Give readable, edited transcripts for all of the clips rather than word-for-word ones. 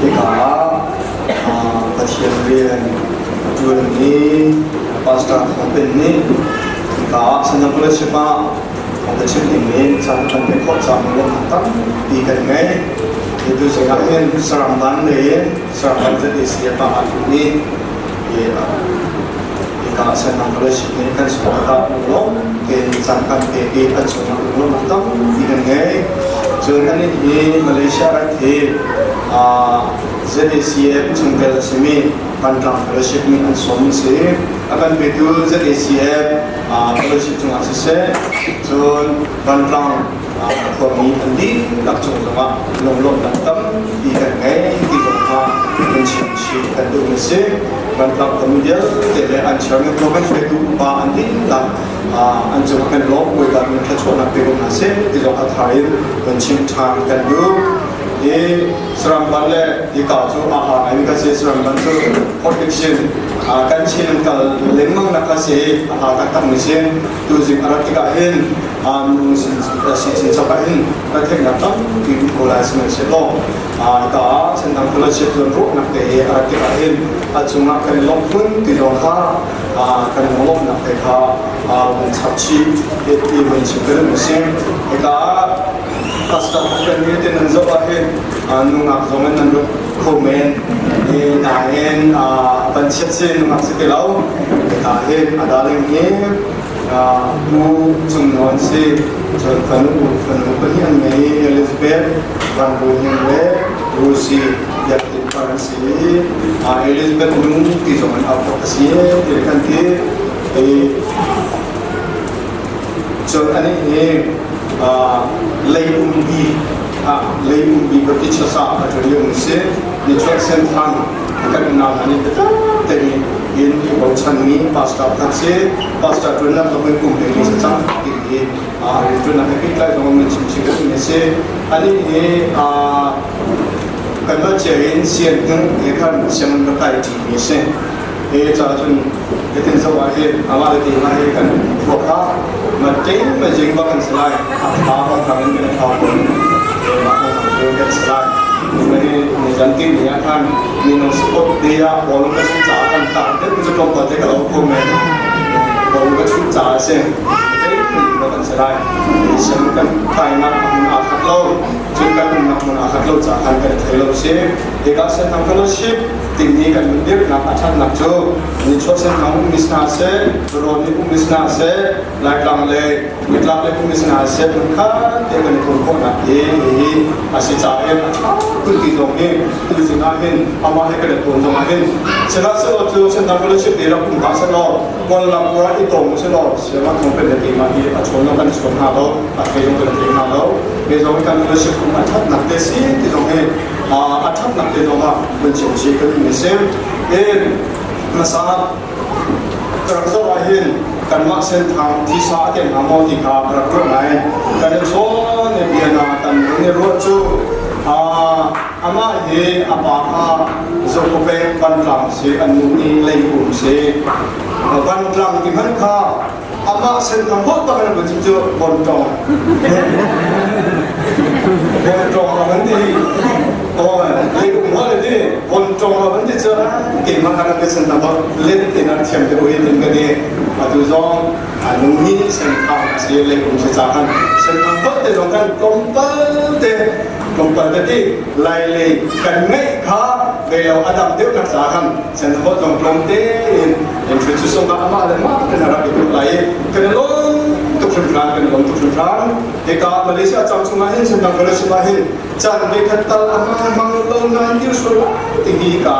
Hika ah Pathian rian a ṭuanmi Pastor Thawng Pen nih hika ah Senthang Fellowship ah thawngṭha chim ding in caan kan pek khawh caah lawmhnak tampi kan ngei. Hi tuzing ah hin Sarangban lei in Sarangban ZAC ah aa ṭhutmi hika ah Senthang Fellowship nih kan sungah ah lawm tein caan kan pek i an chungah lawmhnak tampi kan ngei. Cun anih hi Malaysia rat hi ZACF chungtel a simi Pantlang Fellowship nih an sawm a si. A kan petu ZACF fellowship cungah siseh, cun Pantlang khuami an dihlak cung zongah lunglawmhnak tampi kan ngei ti zong kha kan chim chih kan duhmi a si. Pantlang khuami vialte le an chairman program hruaitu upa an dihlak an cungah kan lawm Bawipa nih thluachuahnak pe ko hna seh ti zong a thar in kan chim ṭhan kan duh. Hi Saramban le hika cu aa hla ngaimi kan si. Saramban cu Port Dickson kan chin an kal lengmang nak a si. A hla taktak mi si. Tuzing a rat tikah hin minung sin sin chap ah hin retheihnak tampi um ko lai sihmanhsehlaw hika ah Senthang Fellowship zawn ruahnak te he a rat tikah hin a cungah kan i lawmh phun ti zong kha kan lawmhnak te kha vun chap chih ti vun chim ka duh si. Hika ah pastor kan mi te nan zoh ah hin nungak zong in nan lut kho men. Hi nain van chiat si nungak si ti lo. Hika hin a darling hi pu Cung Nawn si cun fanu fanu pahnih an ngei Elizabeth Van Bu Hnin le Lucy Biak Tin Par an si i Elizabeth nu ti zong in auh khawh a si ti kan ti. Cun anih hi lei umpi lei umpi Baptist ah a ṭuan liomi si. Nichuah Senthang kan unau hna nih biatak tein in i bochanmi pastor pakhat si. Pastor ṭuannak zong in kum 14 a cang ti hi rianṭuannak he pehtlai zong in chim chih kan a si. Anih hi kanmah cia in sianginn he khan sianginn rak kai ṭimi a si. Hi caah cun hitin zoh ah hin amah le keimah hi kan thluak kha ma ṭing ma jing bak kan si lai. A tha kong thang in kan thau kun mah kong thang cu kan si lai. Ni zan ti ni ah khan minung support te ah bawlung ka chuh caah kan tar deuh cu tlawmpal te ka lo kho men. Bawlung ka chuh caah a si. Ṭing kan si lai. Siang kan kainak hmun aa khat lo. Cun kan umnak hmun aa khat lo caah khan kan i thei lo si. Hika Senthang Fellowship timi kan nun dirhnak a ṭhatnak cu nichuah Senthang ummi si hna seh, Rawn nih ummi si hna seh, Laitlang le Nitlak le ummi si hna seh, hmunkhat te kan i ṭum khawhnak hi hihi a si caah hin a ṭha tuk ti zong hi tuzing ah hin amah he kan i tawn zong ah hin sihmanhsehlaw cu Senthang Fellowship nih rak um hlah sehlaw Kawlram ah i tawng sehlaw siangah thawng le keimah hi a chawn zong kan chawn hna lo, a thei zong kan thei hna lo. Hi zong hi kan fellowship um a ṭhatnak te si ti zong hi a ṭhatnak te zong ah vun chim chih kan duhmi si. Hin hmasa ka rak zoh ah hin kanmah senthang thisa a keng hnga maw ti kha ka rak ruah ngai. Kan i chawn i bia na kan vun i ruah cu amah hi a pa kha Zokopek Vantlang si an nu nih Leikung si. Vantlang ti hmanh kha amah senthang holh bak in a vun chim cu Bontong. Bontong a van ti. Oi, Leikung holh a ti. Bontong a van ti cu keimah kan rak senthang holh let in an thiam te ui tin ka ti. Atu zong nu nih senthang a si Leikung si ca kan senthang holh te zong kan tlawmpal te tlawmpal te ti lai lei kan ngeih kha ve lo a dam deuh nak ca khan sen holh zong tlawm tein in thil cu sung ah amah le mah kan rak i tuk lai i kan i lawm tuk hringhran kan i lawm tuk hringhran hika Malaysia cam chungah hin Sendang Fellowship ah hin caan ve khat tal a hmang hmang lo nain dir sual lai ti hi ka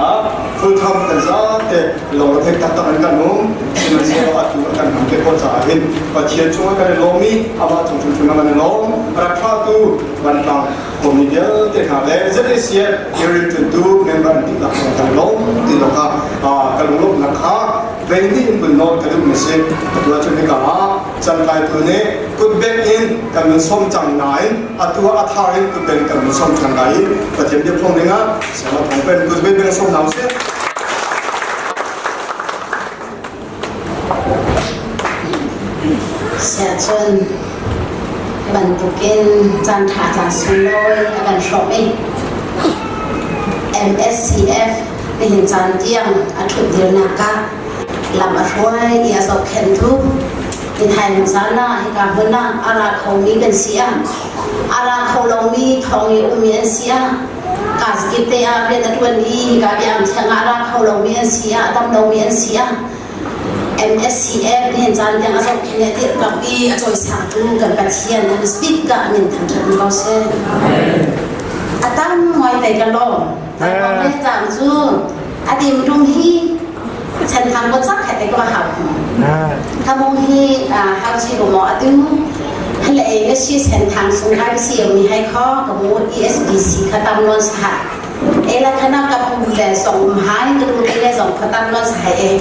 full time kan za te lawng thek taktak an kan um sihmanhsehlaw atu a kan hmang te khawh caah hin Pathian cungah kan i lawm i amah cung hrimhrim ah kan i lawm rak thlatu vantlang khuami vialte hna le ZACF rianṭuantu member an dihlak zong kan lawm ti zong kha ka lunglawmhnak kha vei in kun nawl ka duhmi si. Atu ahcun hika ah cantlaitu nih kutbeng in kan nun sawm cang nain atu ah a thar in kutbeng kan nun sawm ṭhan lai i Pathian biaphung ding ah Sayama Thawng Pen kutbeng beng sawm hna usih. Siahcun hi bantukin caan ṭha caan sunglawi a kan hrawmh i. MSCF nihin caan tiang a ṭhutdirnak ah lam a hruai i a zohkhenhtu Nithai caan ah hika hmun ah a ra khomi kan si ah a ra kho lomi thawng i ummi an si ah kaskip te ah rian a ṭuan i hika biaam thiang ah a ra kho lomi an si ah a dam lomi an si ah MSCF nihin caan tiang a zohkhenh i a dirhkamh i a cawisangtu kan Pathian an speak ah min thangṭhat ko seh. A tam ngai te ka lawm. Caan cang cu a dim tung hi chan thang ko chak te ko hau. Thamong hi hau chi ko mo atu hele ei na si sen thang sung kai si mi hai kho ka mu ESBC kha tam non sa ela khana ka pu le song um hai ka tu te le zong kha tam non sa hai e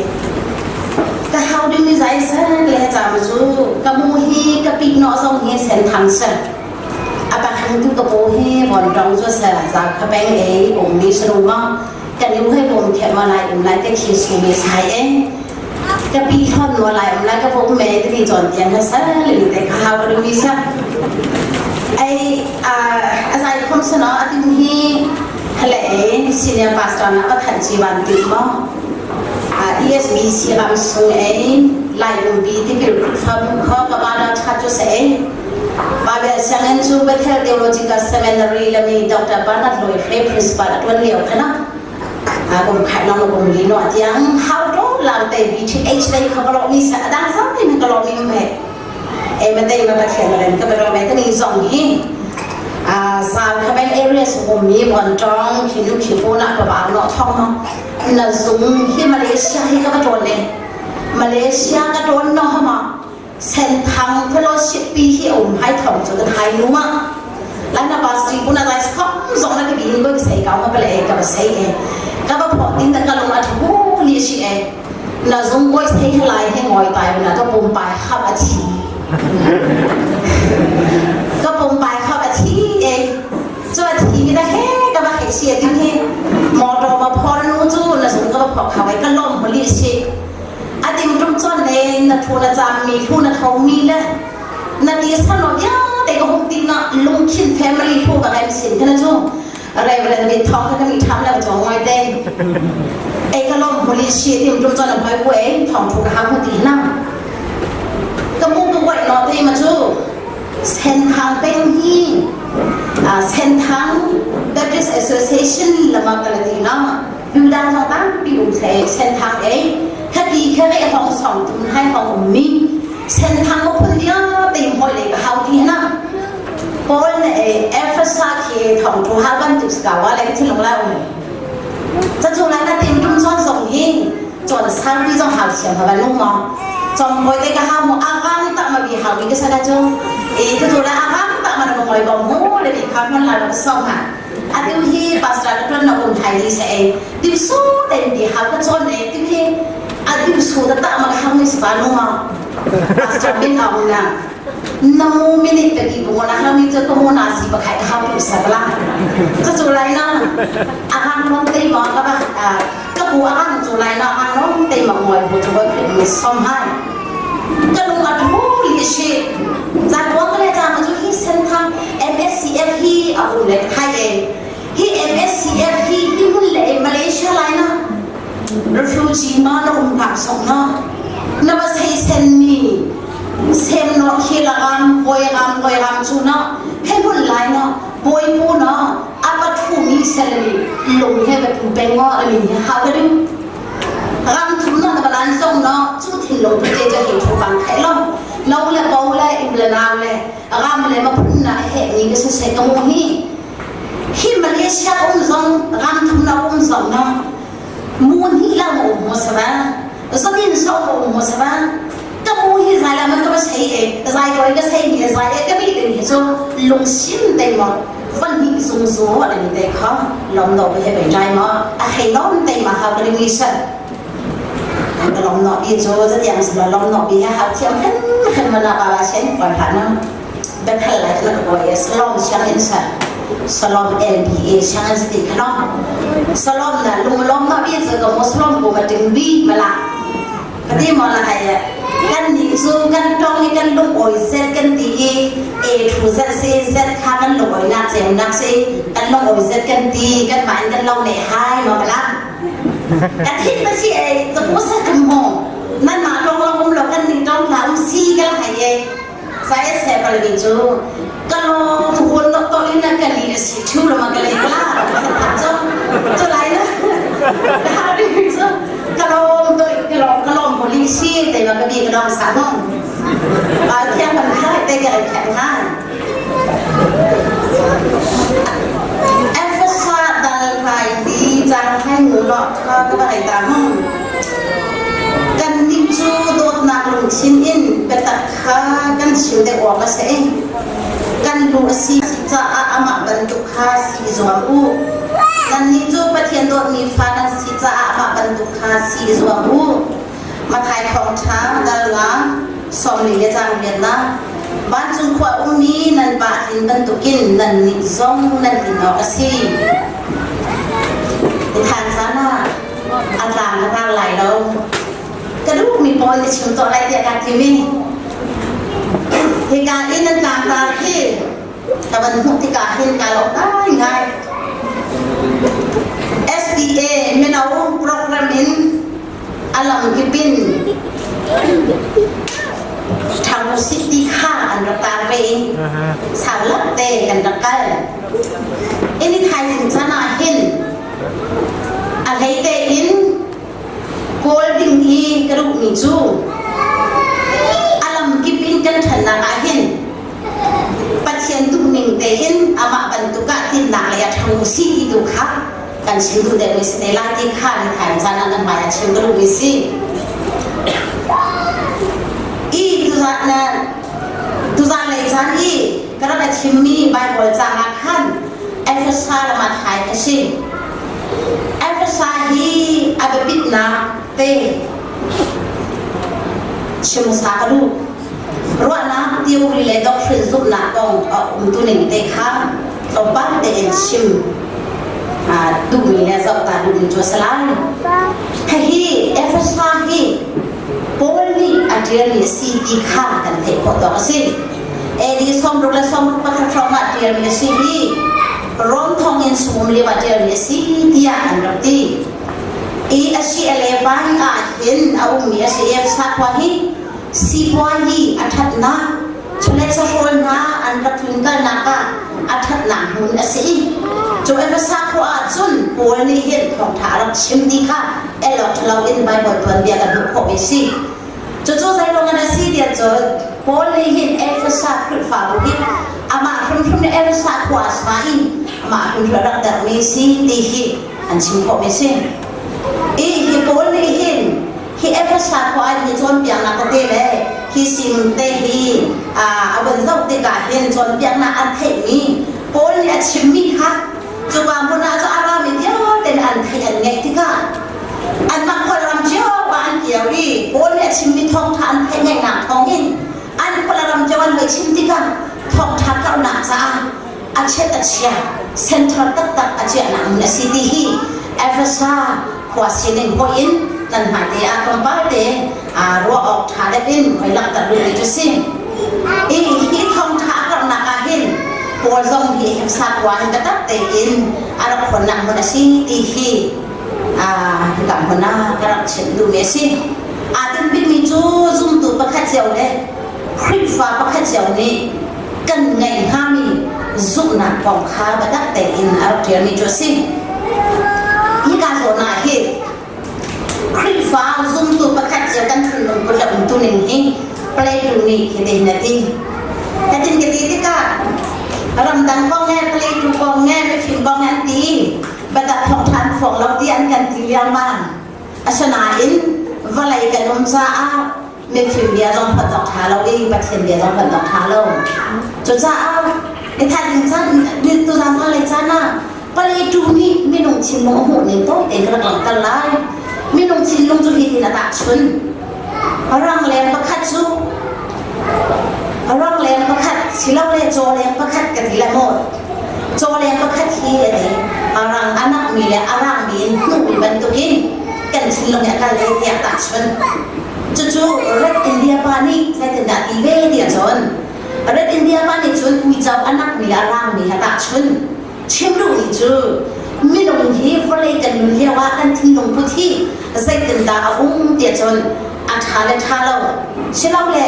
ka hau ding ni zai sa le cham chu ka mu hi ka pik no zong hi sen thang sa a pakhan tu ka po hi von dong chu sa za kha peng e um mi sru ma kan yu hai bom the ma lai um lai te khi su mi sai e ka pi thon mo lai um lai ka po me te ni chon tian ha sa le ni te kha hau du mi sa ai a a zai khom sa no atin hi hele senior pastor na ka than chi wan ti mo ESBC ram sung ei lai um bi ti pil fa bu kho ka ba da cha chu se Bible sianginn cu Bethel Theological Seminary lami Dr. Bernard Loy Hre principal a ṭuan lio khan ah kum khat nong kum li no tiang how to lang te BTH lei kha ka lo mi sa adang zong ni ka lo mi um he e ma te ma pathian ren ka ba me tani zong hi a sal kha ben area su um mi bon tong khinu khipu na ka ba no thong no na zung hi Malaysia hi ka ba ton ne Malaysia ka ton no ma Senthang Fellowship pi hi um hai thong cu kan hai nu ma lana pastri puna lai khom zong na ka bi ni ko sei ka ma pale ka ba sei e ka ba pho tin ta ka lung a thu ni shi e na zung koi sei lai he ngoi tai na ka pum pai khap a thi ka pum pai khap a thi e chu a thi mi da he ka ba he shi tin he motor ma phor nu chu na zung ka ba pho khawai ka lom holi shi A ding rum cun le na thu na caammi hlu na thomi le na ti san lo vialte ka hung ti na lungkhin family hlu ka rem sin kana cu Reverend Vin Thong ka mi tham le jong ngoi te e ka lom holi shi tim rum cun hoi ku e thong thu ka hang hu ti na ka mu ka wai no te ma chu Sen Thang peng hi Sen Thang Baptist Association lama ka la ti na Dang zong tampi um se senthang ei khati khe ve hong song tum hai hong um mi senthang mo phun vialte hoi le ka hau ti na Paul ne e Ephesus khi thong thu ha ban tu ska wa le thilong la um cha chu la na tin tum chon song hi chon sang bi zong hau siam ha ba lung mo chom hoi te ka ha mo agang ta ma bi hau mi ka sa ka chu e chu chu la agang ta ma na mo ngoi bom mu le bi kha mon la lo song ha Atu hi pastor ka tuan na um thai ni se e tiu su ten ti hau ka chon e tiu hi a tiu su ta ta ma ka hang ni sa no ma pastor bin aung na namu minute ta ki bu na hang ni cho ko mo na si ba khai ka hau tu sa bla ka chu lai na a hang non te ma ka ba ka bu a hang chu lai na hang non te ma ngoi bu chu ba khit mi som hai ka lung a thu li shi za tuang ka le cha ma chu hi sen thang MSCF hi a um le thai e hi MSCF hi hi mun le Malaysia lai na refugee ma na um pak song na na ba sei sen mi sem no khi la ram koi ram koi ram chu na he mun lai na poi pu na apa thu mi sel mi lung he ba tu peng ngo mi ha ba du ram thum na na balan song na chu thin lung tu te cha hi thu bang khai lo no le bo le im le nau le ram le ma phun na he ni ka se se ka mu hi hi Malaysia um zong ram thum na um zong no mun hi la mo mo sa ba zamin so mo mo sa ba ka mu hi zai la man ka ba sei e zai ko ka sei ni zai e ka bi te ni so lung sim te mo van ni sung so ala ni te kha lom no he bai jai ma a hei lom te ma ha ka ni sa ka lom no bi cho za tiang sa lom no bi ha thiam hen hen ma na ba la chen kon ha na Bethel lai la ko ye salom siang in sa salom LBA siang in sti khano salom na lung lom na bi cho ka mo salom ko ma ting bi ma la ka ti mo la hai Kannih cu kan tong i kan lungawi zet kan ti i A thu zet si zet kha kan lungawinak ceunak si kan lungawi zet kan ti kanmah in kan lo ne hai ma bala. Ka thin pa si ei zapu sa tum ho nan mah tong lo um lo kan ning tong hla um si ka hai e sai se pal ni cu ka lom huan lo to in ka li a si thu lo ma ka le la cho cho lai na ka ri chu ka lom to ka lom ka lom ho li si te ma ka bi ka dong sa hong ba thiang man khai te ka khen ha Ephesus dal rai li chang hai ngu lo ka ka ba ta hong kan nih cu dawtnak lungthin in biatak kha kan chim deuh awk a si. Kan lu a si caah amah bantuk kha si i zuam u. Nannih cu Pathian dawtmi fa nan si caah amah bantuk kha si i zuam u. Matthai thawngṭha dal nga 40 le caang riatnak Vancung khua ummi nan pa tlin bantukin nannih zong nan tlin awk a si. Than caan ah a tlang ka tlang lai lo. Ka duhmi pawl ka chim tuah lai tiah kaa tim i hika i nan tlangtar khi ka van hmuh tikah hin kaa lawm ngaingai. SDA mino program in a lamkip in ṭhang usih ti kha an rak tar ve i sau lak te kan rak kal. Ini thaizing chan ah hin a hlei tein kawl ding i ka duhmi cu a lamkip in kan ṭhannak ah hin Pathian duhning tein amah bantuk ah tlinnak lei ah ṭhang usih ti tu kha kan chim duh deuhmi si te lai ti kha ni thaim caan ah nan hmai ah chim ka duhmi si. I tuzan na tuzan lei caan i ka rak i thimmi Bible caang ah khan Efesa ram ah thai ka si. Efesa hi a biapitnak te chim hmasa ka duh. Ruahnak theory le doctrine zumhnak kong a umtuning te kha tlawmpal tein chim duhmi le zohta duhmi cu a si lai. Hihi Efesa hi Paul nih a ṭialmi a si ti kha kan theih khawh tawk a si. AD 61 hrawng ah ṭialmi a si i Rom thonginn chung um lio ah ṭialmi a si tiah an rak ti. I a si a le vai ah hin a ummi a si i Efesa khua hi sipuazi a ṭhatnak chawlet sahrawl hna an rak tlunkalnak ah a ṭhatnak hmun a si i cu Efesa khua ah cun Paul nih hin thawngṭha a rak chim ti kha el awk ṭhalo in Baibal tuanbia kan hmuh khawhmi a si. Cucu zeiruang a si tiah cun Paul nih hin Efesa Khrihfabu hi amah hrimhrim nih Efesa khua a sa i amah hrimhrim a rak derhmi si ti hi an chim khawhmi a si. I hi Paul nih hin hi Efesa khua ah hi cawnpiaknak tete le hi sim te hi a vun zoh tikah hin cawnpiaknak an theihmi Paul nih a chimmi kha cuka hmun ah cu a rami vialte an theih an ngeih tikah anmah khualram cio ah an kir i Paul nih a chimmi thawngṭha an theih ngeihnak thawngin an khualram cio an hoi chim tikah thawngṭha karhnak caah a chet a chia center taktak a chiahnak hmun a si ti hi Efesa khua sining hawih in nan hmaite ah tlawmpal te ruah awk ṭha deuh in hoi langhter duhmi cu si. I hi thawngṭha a karhnak ah hin Paul zong hi Efesa khua hin biatak tein a rak khawnnak hmun a si ti hi hika hmun ah ka rak chimh duhmi a si. Aa tinhbikmi cu zumtu pakhat cio le Khrihfa pakhat cio nih kan ngeih hngami zumhnak kong kha biatak tein a rak ṭialmi cu a si. Hika zawn ah hi Khrihfa zumtu pakhat cio kan thinlung put le umtuning hi Plato nih hitihin a ti. Hitin ka ti tikah ramdang kong he Plato kong he mifim kong he an ti biatak thawngṭha an phuang lo ti an kan ti lengmang. Asinain vawlei kan um caah mifim bia zong phot awk ṭha lo i Pathian bia zong phot awk ṭha lo. Cucaah nithaizing caan ni tuzaan zanlei caan ah paletu nih minung thinlung a hmuh ning tawi tein ka rak langhter lai. Minung thinlung cu hitin a tahchun. Rangleng pakhat cu rangleng pakhat silole cawleng pakhat ka ti le maw cawleng pakhat hi a ti rang a nakmi le a rangmi in hnuhmi bantukin kan thinlung hi a kal e tiah tahchun. Cucu Red India pa nih zeitindah ti ve ti ahcun Red India pa nih cun uico a nakmi le a rangmi he tahchun chim duhmi cu minung hi vawlei kan nun lio ah kan thinlung put hi zeitindah a um ti ahcun a ṭha le ṭha lo silole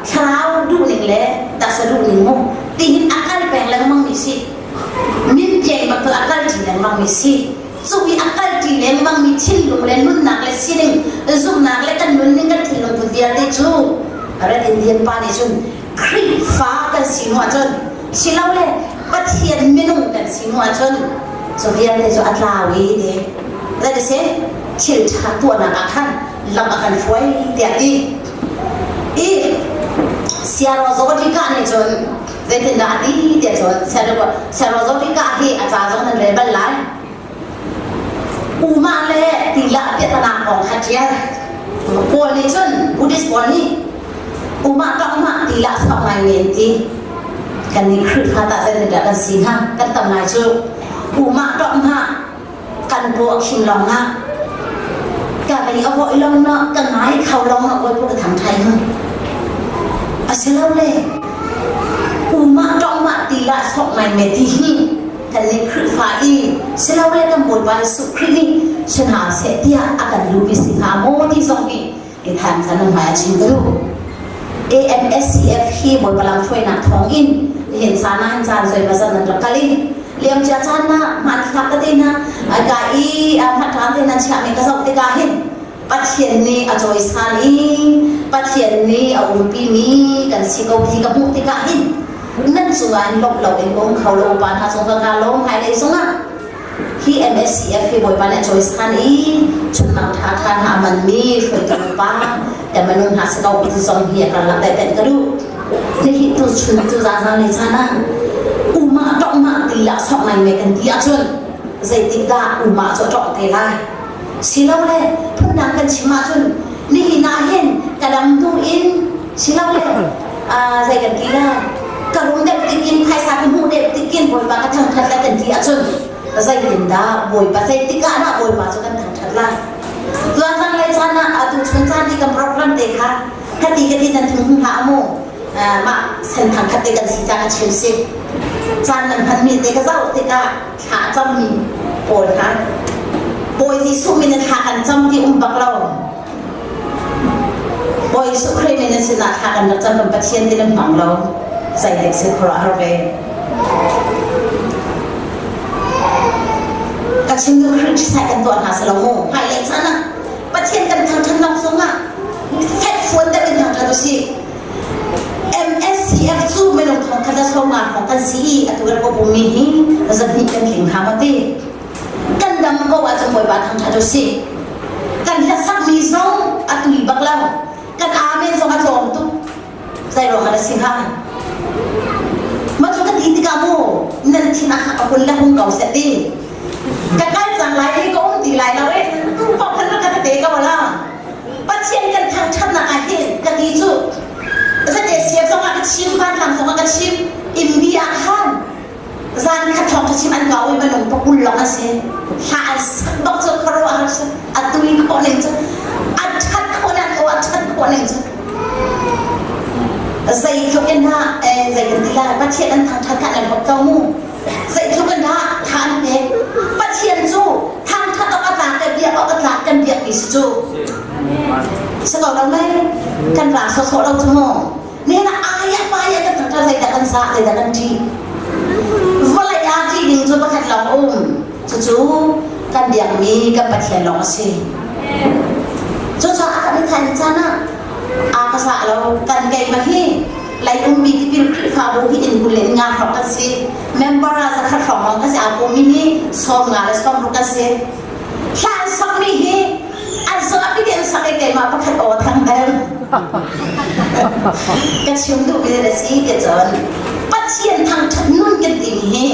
thlarau duhning le taksa duhning mu tihin a kal peng lengmang mi si min piang bak a kal ṭi lengmang mi si. Cu i a kalṭi lengmangmi thinlung le nunnak le sining zumhnak le kan nunning kan thinlung put vialte cu Red Indian pa nih cun Khrihfa kan si hnu ahcun silole Pathian minung kan si hnu ahcun cu vialte cu a tlau i ti that is it thil ṭha tuahnak ah khan lam a kan hruai tiah ti i Siarozodika nih cun zeitindah a ti tiah cun Siarozodika hi a ca zong nan rel bal lai Uma le tilah piahtana kong kha ṭial. Paul nih cun Buddhist pawl nih uma ka uma tilah sok ngai men ti. Kan nih Khrihfa tah zeitindah kan si hnga? Kan tam ngai cu. Uma ka uma kan paw a khim lawng ah ka lei a vawi lawng na ka ngai kho lawng na kawi ka thang thai hnga. Asilole uma ka uma tilah sok ngai me ti hi kan nih Khrihfa i silole kan Bawipa Jesuh Khrih nih si hna seh tiah a kan duhmi si hnga maw ti zong hi i than kha nan hmai a chim ka duh. AMSCF hi Bawipa lamhruainak thawng in nihin caan ah hin caan zoi mazat nan rak kal i liamcia caan ah hmanthlak ka te na ka i hmatran te nan chiahmi ka zoh tikah hin Pathian nih a cawisan i Pathian nih a umpimi kan si ko ti ka hmuh tikah hin nan cungah in lawmh loin um kho lo upa hna cung ka ka lawm hmailei zongah hi MSCF hi Bawipa nih a cawisan i chunmang ṭha ṭha hna a manmi hruaitu upa kan minung hna si ko ti zong hi a karlak deh ka duh. Hihi tu chun tu zazang le chan ah umah tongmah ti lah sok ngai me kan ti ahcun zeitik dah umah cu a tong te lai? Silole phundang kan chim ahcun nihin ah hin ka dam hnu in silole zei kan ti lai ka rum deuh tikin phaisa ka hmuh deuh tikin Bawipa ka thangṭhat lai kan ti ahcun zeitindah Bawipa zeitik ah dah Bawipa cu kan thangṭhat lai? Tuanzang le caan ah atu chun caan i kan program te kha khati ka ti nan thung hlah mu mah senthang khat te kan si ca ka chim si caan nan hmanmi te ka zoh tikah thla a cammi pawl kha Bawi Jesuh min in thla kan cam ti um bak lo. Bawi Jesuh Khrih min in sinah thla kan rak cam kan Pathian ti nan hmang lo. Zeitik si khuaruah har ve. Ka chim duh Khrih ṭhisai kan tuah hna si lo mu. Hmailei caan ah Pathian kan thangṭhatnak zongah fekfuan deuh in thangṭhat usih. MSCF cu minung thong khat le 50 hrawng kan si i atu kan pummi hi zahnih kan tling hna maw ti. Kan dam ko ahcun Bawipa thangṭhat usih. Kan hlasakmi zong a tui bak lo. Kan amen zong a tlawm tuk. Zei ruang ah dah si hnga? Mah cu ka ti tikah mu nan thin a hun le hung ko seh ti. Ka kal cang lai i ka um ti lai lo i tu paoh khan rak ka te ko la. Pathian kan thangṭhatnak ah hin ka ti cu zate siam zongah ka chim vantlang zongah ka chim imbi ah khan zan khat thawng ka chim an kau i minung pakul lawng an si hla an sak bak cu khuaruah har si a tui khawh ning cu a ṭhat khawh nan aw a ṭhat khawh ning cu zeitluk in ha zei kan ti lai Pathian an thangṭhat kha nan hop to mu Zeitluk in dah tha an pek? Pathian cu thangthat awk a tlak le biak awk a tlak kan biakmi si cu. Si ko lo mei? Kan rang sawsawh lo cu mu. Nihin ah ayah payah kan thangthat zeidah kan sah, zeidah kan ṭih. Vawlei ah ṭih ding cu pakhat lawng um. Cucu kan biakmi kan Pathian lawng a si. Cucaah kan i thain caan ah aa ka sah lo kan keimah hi Leiummi tipil Khrihfabu hi inn 20 le inn nga hrawng kan si. Member ah zakhat hrawng lawng kan si. Aa pummi hi 50 le 60 kan si. Hla an sakmi hi an zapi te an sak i keimah pakhat aw thang bel. Ka chim duhmi na si ti cun Pathian thangṭhat nun kan timi hi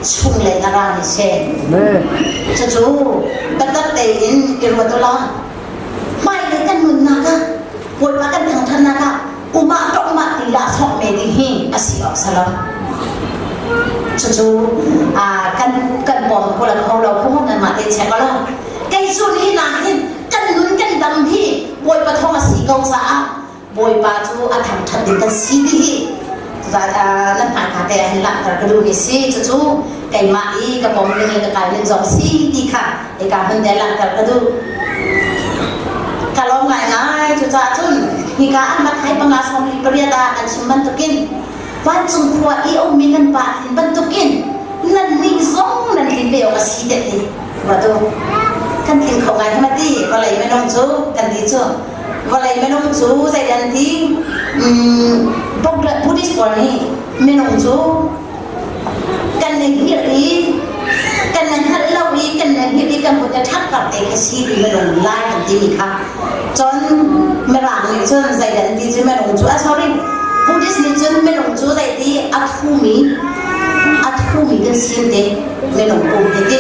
chung le na ra ni si. Cucu biatak tein i ruat u law hmailei kan nunnak ah Bawipa kan thangṭhatnak ah umah tokmah ti lah sok me ding hi a si awk sa lo. Cucu kan kan bawm kho lo kho lo kho nan mah te check lo. Kei cu ni na hin kan nun kan dam hi Bawipa thawng a si. ko caah Bawipa cu a thangṭhat ding kan si ti hi nan hmaika te ah hin langhter ka duhmi si. Cucu keimah i ka pom ning le ka kai ning zong si ti kha hika hmun te langhter ka duh. Ka lawm ngaingai. Cucaah cun hika ah Matthai panga 48 ah kan chim bantukin vancung khua i ummi nan pa tlin bantukin nan nih zong nan tlin ve awk a si te ti ruat u. Kan tling kho ngai hma ti vawlei minung cu kan ti cu vawlei minung cu zei an ti Buddhist pawl nih minung cu kan i hngilh i kan i hngalh lo i kan i hngilh i kan vun i ṭhangh kar te khi si ti minung lai kan timi kha cun mirang nih cun zei an ti cu minung cu ah sorry Buddhist nih cun minung cu zei ti a thumi a thumi kan si te minung pum hi ti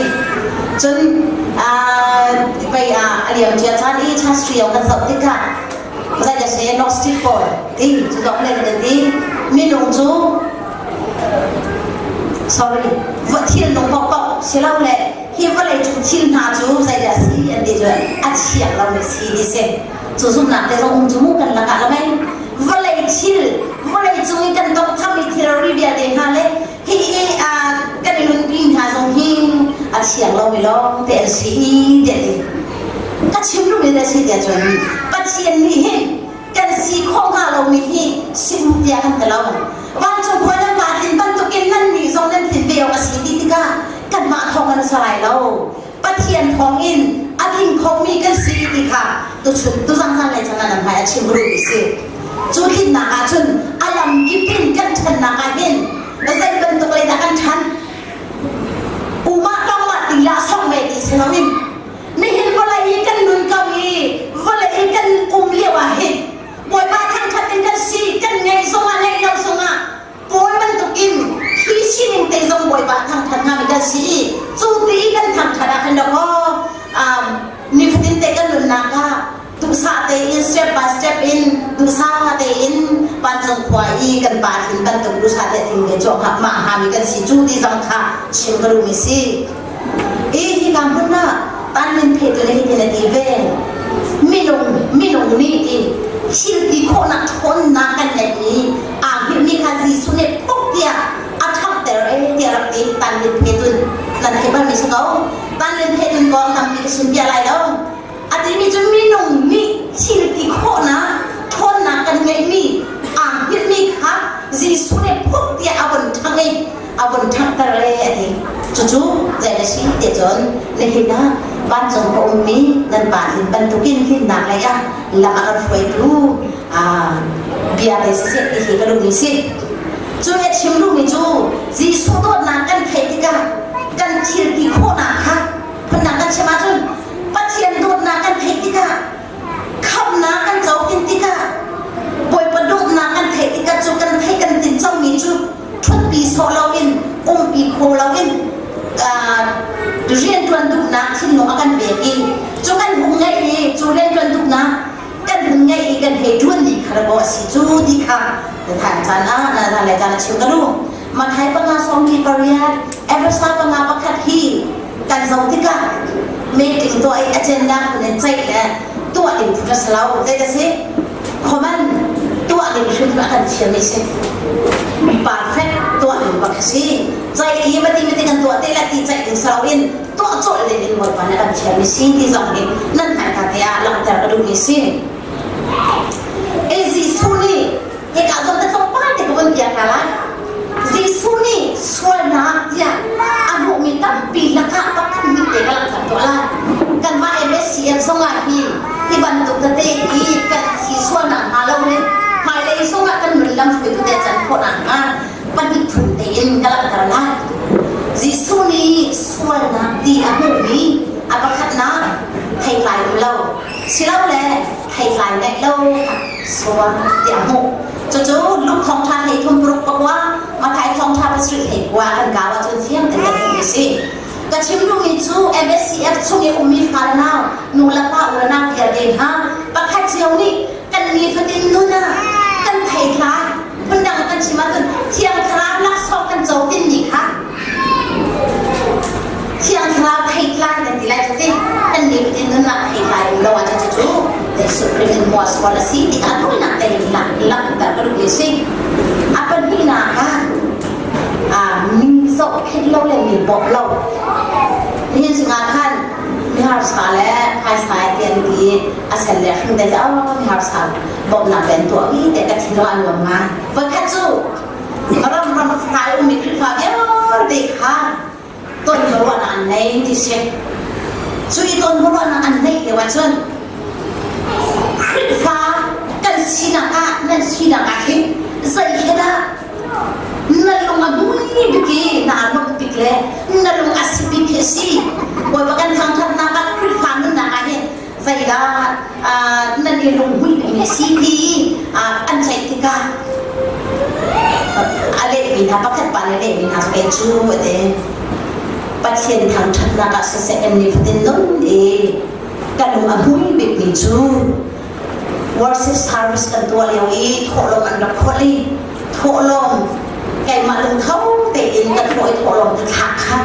cun vei ah a liam cia caan i chastrio kan zoh tikah zei da se Gnostic pawl ti cu zong le kan ti minung cu sorry va thil nung paohpaoh si lo le hi vawlei cung thil hna cu zeidah si an ti cu a thiang lo mi si ti si cu zumhnak te zong um cu mu kan lakah la mei vawlei thil vawlei cung i kan tongtham mi thilri vialte hna le hi i kan i nunpi hna zong hi a thiang lo mi lawng te an si tiah ti ka chim duhmi na si tiah cun Pathian nih hin kan si khawh hnga lomi hi sim tiah kan ti lo. Vancung khua nan pa tlin bantukin nan nih zong nan tlin ve awk a si ti tikah kanmah thawng an si lai lo. Pathian thawngin a tling khomi kan si ti kha tuchun tuzang zanlei chan ah nan hmai a chim duhmi si. Cu tlinnak ah cun a lam kip in kan ṭhannak ah hin zei bantuk lei dah kan ṭhan? Umah tongmah ti lah song ve ti si loin Nihin vawlei i kan nun ko i vawlei i kan um lio ah hin Bawipa thangṭhat in kan si kan ngeih zongah ngeih lo zongah Paul bantukin hi sining te zong Bawipa thangṭhat hngami kan si i cu ti i kan thangṭhat ah khin dawkaw nifatin te kan nunnak ah duhsah tein step by step in duhsah tein vancung khua i kan pa thin bantuk duhsah te thin ve cu mah hami kan si cu ti zong kha chim ka duhmi si. I hika hmun ah tanmin phetu nih hitin a ti ve. Minung minung nih ti thil ti khawhnak ṭhawnnak kan ngeih i aa hngilhmi kha Jesuh nih phuk tiah a ṭhanghter e tiah rak ti tanmin phetun nan theih balmi si ko. Tanmin phetun kong tampi ka chim piah lai lo. A timi cu minung nih thil ti khawhnak ṭhawnnak kan ngeihmi aa hngilhmi kha Jesuh nih phuk tiah a vun ṭhangh i a vun ṭhanghter e a ti. Cucu zei na si ti cun nihin ah vancung ka ummi nan pa tlin bantukin tlinnak lei ah lam a kan hruaitu bia te siseh ti hi ka duhmi si. Cu a chim duhmi cu Jesuh dawtnak kan theih tikah kan thil ti khawhnak kha phundang kan chim ahcun Pathian dawtnak kan theih tikah khamhnak kan co tin tikah Bawipa dawtnak kan theih tikah cu kan theih kan tin comi cu ṭhutpi sawh loin umpi kho loin rianṭuan duhnak thinlung a kan pek i cu kan hung ngeih i cu rianṭuan duhnak kan hung ngeih i kan hei ṭuan ni kha raw a si cu ti kha than caan ah na zan le caan a chim ka duh Mathai panga 18 Efesa panga pakhat hi kan zoh tikah meeting tuah i agenda phun in ceih le tuah ding phun a si lo zei ka si common tuah ding hrim a kan thiam i si perfect tuah ding bak si ceih i mati mati kan tuah te la ti ceih ding si in tuah cawlh ding in Bawipa nih a kan thiam i si ti zong hi nan hmaika te ah langhter ka duhmi si e Jesuh nih hika zong te tlawmpal te ka vun piak hna lai Jesuh nih sualnak tiah a hmuhmi tampi lakah pakhat mit te ka langhter tuah lai kanmah MSCF zongah hi hi bantuk tete hi kan thi sualnak hnga lo le hmailei zongah kan nun lam hruaitu te can khawhnak hnga pahnih phun tein ka langhter lai Jesuh nih sualnak ti a hmuhmi a pakhatnak theitlai um lo silole theitlai ngeih lo sual ti a hmuh cucu Luke thawngṭha hlei thum paruk pakua Matthai thawngṭha pasarih hlei kua kan kau ahcun fiang tein kan hmuh a si ka chim duhmi cu MSCF chung i ummi fa le nau nu le pa u le nau vialte hna pakhat cio nih kan nifatin nun ah kan theitlai phundang kan chim ahcun Thiang Thlarau laksawng kan co tinmi kha Thiang Thlarau theitlai kan ti lai cu ti kan nifatin nunnak theitlai um lo ahcun cucu zeisuh. Khrih in hmuah sual a si ti a tawinak tein langhter ka duhmi a si. A pahnihnak ah mi zohkhenh lo le mi bawmh lo. Nihin chungah khan mi harsa le phaisa ti an ti a sen le hring te cu oh mi harsa bawmhnak te an tuah i te ka thinlung a nuam ngai. Voikhat cu ram ram fai ummi Khrihfa vialte kha ton ruahnak an nei ti si. Cu i ton ruahnak an neih lio ahcun Khrihfa kan sinak ah nan sinak ah hin zei he dah na lung a mui bik i naa lawmh bik le na lung a si bik hi a si. Bawipa kan thangthatnak ah Khrihfa nunnak ah hin zeidah nan i lunghmuih bikmi a si ti an ceih tikah a lehmi hna pakhat pa nih a lehmi hna cu kei cu a ti. Pathian thangṭhatnak ah siseh kan nifatin nun i ka lung a hmui bikmi cu worship service kan tuah lio i thawhlawm an rak khawlh i thawhlawm keimah lungtho tein ka thawh i thawhlawm ka thlak kha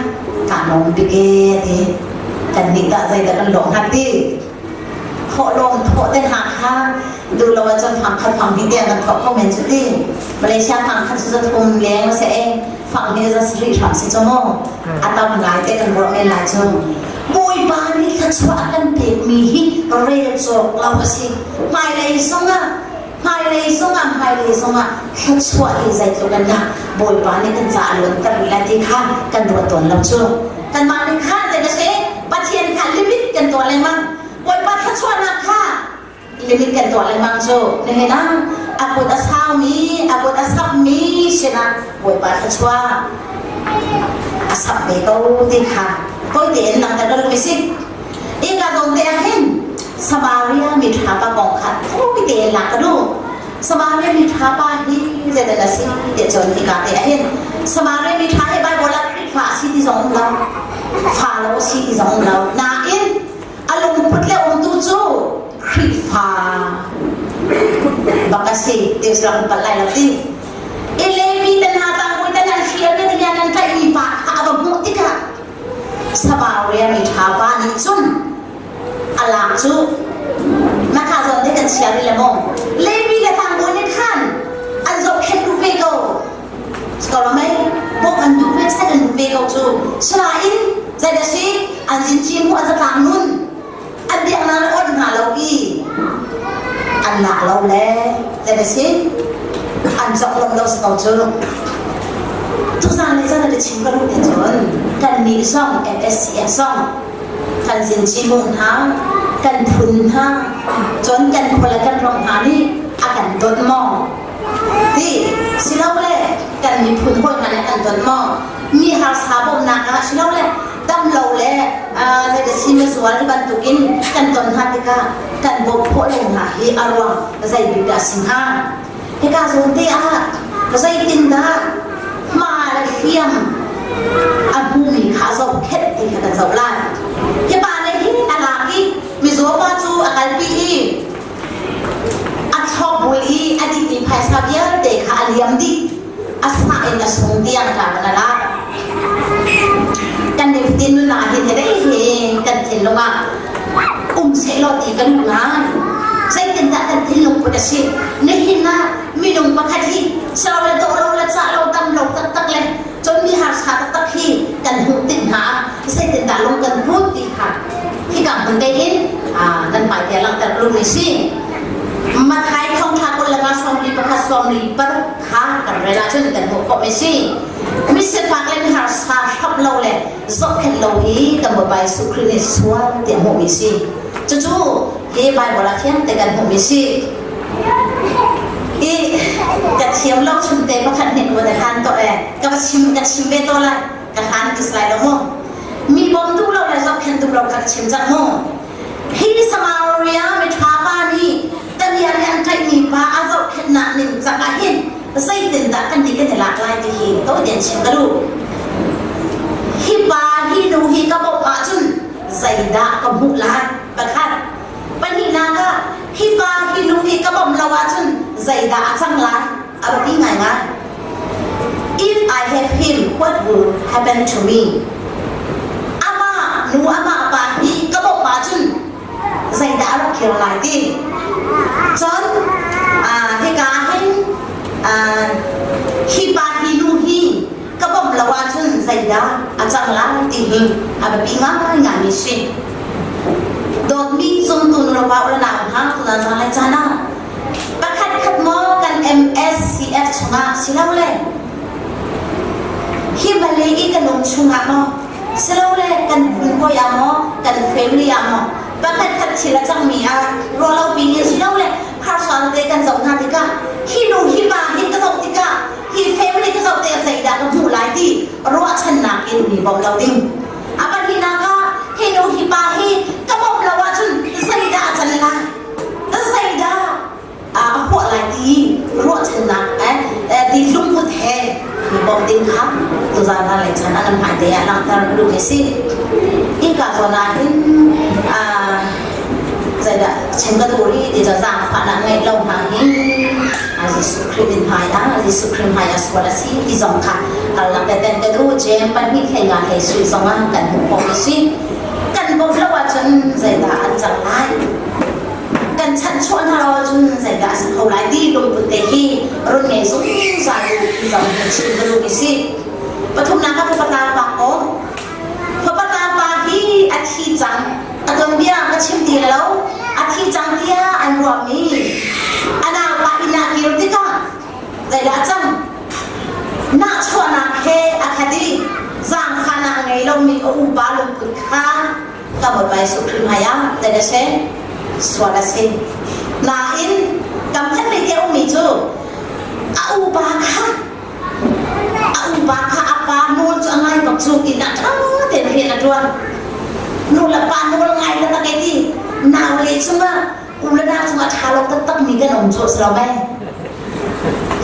kaa lawm bik e a ti. Kannih tah zeidah kan lawh hnga ti? Thawhlawm thawh te hna kha duh lo ahcun fang khat fang hnih tiang kan thawh kho men cu ti. Malaysia fang khat cu za thum leng a si e fang hnih za sarih hram si cu mu. A tam ngai te kan ruah men lai cu. Bawipa nih thluachuah a kan pekmi hi rel cawk lo a si. Hmailei zongah hmailei zongah hmailei zongah thluachuah hi zeitluk in dah Bawipa nih kan caah luanter rih lai ti kha kan ruat tawn lo cu. Kanmah nih khan zei ka si Pathian kha limit kan tuah lengmang. Bawipa thluachuahnak kha limit kan tuah lengmang cu. Nihin ah a kut a saumi, a kut a sammi sinah Bawipa thluachuah a samh ve ko ti kha tawi tein langhter ka duhmi si. Ika zawn te ah hin Samaria mi ṭha pa kong kha tawi tein lak ka duh. Samaria mi ṭha pa hi zeidah a si ti cun hika te ah hin Samaria mi ṭha hi Bible ah Khrihfa a si ti zong um lo, fa lo a si ti zong um lo. Nain a lungput le umtu cu Khrihfa bak a si ti rak palh lai lo ti. I Levi te hna tlangbawi te nan hrial mi te nan tlaihmi pa kha a va hmuh tikah Samaria mi ṭha pa nih cun a lak cu na kha zawn te kan chia rih le maw Levi le tlangbawi nih khan an zohkhenh duh ve ko ko lo mei bawk an duh ve chan an duh ve ko cu sinain zei si an zinci mu an zatlang nun an biaknak le on hna lo i an lak lo le zei si an zok lom lo si ko cu tuzan le chan a chim ka duh te cun kan nih zong MSCF zong kan zinci mu hna kan phun hna cun kan khua le kan ram hna nih a kan dawt maw ti silole kan miphun hawi hna nih kan dawt maw mi harsa bawmhnak ah silole dam lo le zei si na zual bantukin kan ton hna tikah kan bawmh khawh lo hna hi a ruang zei bik dah si hnga hika zawn te ah zeitindah hma le hliam a hmumi kha zohkhenh ti kha kan zoh lai hi pa nih hin a lak i mizaw pa cu a kalpi i a thlopbul i a dihmi phaisa vialte kha a liam dih a sah in a sung tiang ka kan lak kan nifatin nunnak hin he hi kan thinlung ah um sehlaw ti kan duh ngai zeitindah kan thinlung put a si nihin ah minung pakhat hi sau le dawh lo le cah lo dam lo taktak le cun mi harsa taktak hi kan hmuh tik hna ah zeitindah lung kan put ti kha hika hmun tein nan hmai te langhter lu mi si Mathai thongtha 21 41 36 kha kan rel ahcun kan hmuh khawh mi si misifak le miharsa hrap lo le zohkhenh lo hi kan Bawipa Jesuh Khrih nih sual tiah hmuh mi si cucu hi Bible ah fiang te kan hmuh mi si i ka thiam lo chung te pakhat hnik va han to e ka va chim ka chim ve to lai ka hlan ti lai lo mu mi bawm duh lo le zohkhenh duh lo kha ka chim cang mu hi Samaria miṭha pa nih tamian nih an tlaihmi pa a zohkhenhnak ning cang ah hin zeitindah kan nih kan i lak lai ti hi tawitein chim ka duh hi pa hi nu hi ka bawmh ahcun zeidah ka hmuh lai pakhat pahnihnak ah hi pa hi nu hi ka bawmh lo ahcun zeidah a cang lai a biapi ngaingai If I have him, what will happen to me? Amah nu amah pa hi ka bawmh ahcun zeidah a rak kir lai ti? Cun hika hin hi pa hi nu hi ka bawmh lo ahcun zeidah a cang lai ti hi a biapi ngaingaimi si. Dawtmi zumtu nulepa u le nau hna tuzan zanlei caan ah pakhat khat maw kan MSCF chungah silole hi Malay i kan um chungah maw silole kan phun hawi ah maw kan family ah maw pakhat khat thil a cangmi ah ruahlopi in silole harsa te kan zoh hna tikah hi nu hi pa hi ka zoh tikah hi family ka zoh tikah zeidah ka hmuh lai ti ruahchannak in mi bawmh lo ding. A pahnihnak ah hi nu hi pa hi ka bawmh lo ahcun zeidah a can lai? Zeidah a huah lai ti ruahchannak ti lungput he mi bawmh ding kha tuzan hna lei chan an hmai te ah langhter ka duh mi si. Hika zawn ah hin zeidah chim ka duh rih ti cu zaangfahnak ngeih lo hna hi Jesuh Khrih min hmai ah Jesuh Khrih hmai ah sual a si ti zong kha karlak teten ka duh. Jeim pahnih hlei nga hlei sui zong ah kan hmuh khawh mi si. Kan bawmh lo ahcun zeidah an cang lai? Kan chanhchuah hna lo ahcun zeidah a si kho lai ti lungput te hi run ngei zungzal u ti zong hi chim ka duh mi si. Pathumnak ah fapa pa ko. Fapa pa hi a thi cang. A tuanbia ka chim ti lo. A thi cang tiah an ruahmi a naupa inn ah kir tikah zeidah a cang? Nahchuahnak he a khat i zaangfahnak ngei lomi a upa lungput kha ka Bawipa Jesuh Khrih hmaiah zei a si? Sual a si. Nain kam khat lei te a ummi cu a upa kha a upa kha a pa nawl cu a ngai bak cu inn ah ṭha tein rian a ṭuan. Nu le pa nawl ngai le tak ti nau le cungah u le nau cungah ṭha lo taktak mi kan um cu a si lo mei?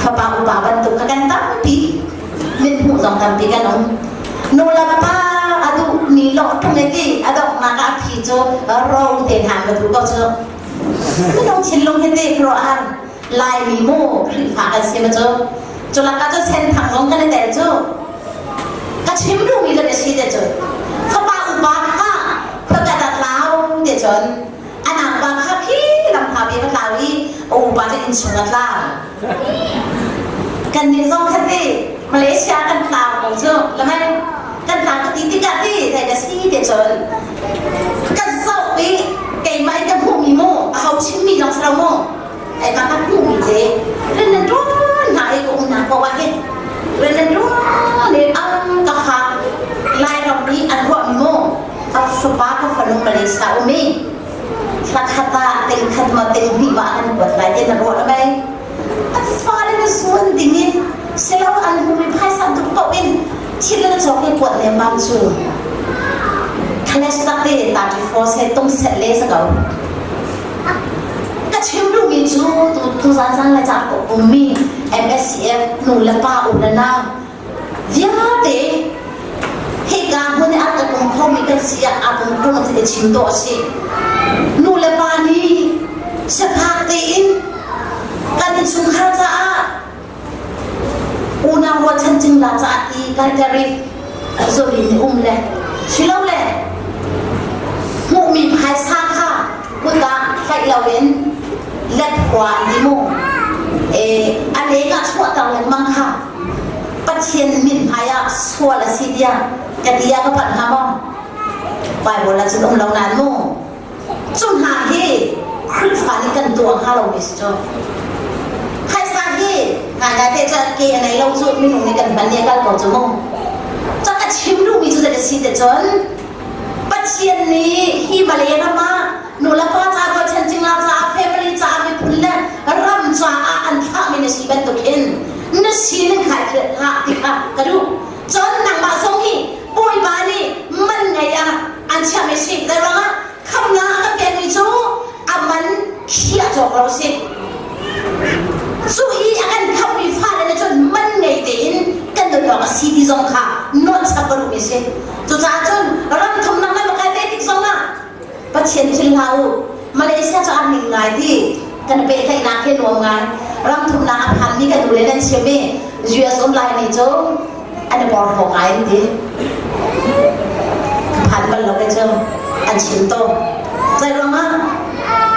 Fapa upa bantuk kha kan tampi mit hmuh zong tampi kan um. Nu le pa a duh mi lawh ṭung i ti a donghnak ah a phi cu ro te hna ka duh ko cu. Minung thinlung hi te khuaruahhar Laimi mu Khrihfa kan si ma cu cu lakah cu senthang zong kan i tel cu ka chim duhmi kan i si te cu fapa upa kha khuakat ah tlau te cun a naupa kha khi lam hla ve va tlau i a upa cu innchung a tlau kan nih zong kha ti Malaysia kan tlau ko cu lamai kan tlau ka ti tikah ti thei ka si te cun kan zoh i keimah in ka hmuhmi mu a ho chimmi zong si lo mu ai ka ka hmuhmi te rian nan ṭuan hna i ka umnak paoh ah hin rian nan ṭuan i ang ka fa Lairam nih an ruahmi mu ka fapa ka fanu Malaysia um i thla khat ah ting khat ma ting hnih ma an kuat lai ti na ruah mei an fale na zuan ding in silo an hmumi phaisa duh paoh in thil na cawk i kuat lembang cu Khalestak te 34 se tung set le sa ko Ka chim duhmi cu tuzan zan le caan ko ummi MSCF nu le pa u le nau vialte hika hmun i a ka kum khomi kan si ah a kum kho ti chim dawh a si. Nu le pa nih sifak tein kan innchungkhar caah unau rualchan cingla caah ti kan kari zulin um le silole hmuhmi phaisa kha kut ah tlaih loin let khua an ti mu e a leng ah chuahter lengmang kha Pathian min hmai ah sual a si tiah ka ti ah ka palh hnga maw Bible ah cun um lo nain mu Cu hna hi Khrihfa nih kan tuah hnga lomi si cu. Phaisa hi ngaingai te cu ke a nei lo cu minung nih kan hman i a kal ko cu mu. Ca ka chim duhmi cu zei a si te cun Pathian nih hi vawlei ram ah nulepa ca rualchan cingla caah family caah miphun le ram caah an thlahmi na si bantuk hin na sining khai hlah ti kha ka duh. Cun nangmah zong hi Bawipa nih man ngei ah an chiahmi si. Zeiruangah khamnak a kan pekmi cu a man khiah cawk lo si. Cu i a kan khammi fale nih cun man ngei tein kan nun awk a si ti zong kha nawn chap ka duhmi si. Cucaah cun ram thumnak nan va kai ve tik zongah Pathian thil hlah u. Malaysia cu an ning ngai ti kan pehtlaihnak hi nuam ngai. Ram thumnak a phanmi kan u le nan chim i US um Laimi cu an i porhlaw ngai an ti. Ka phan bal lo ke cu an chim to. Zei ruangah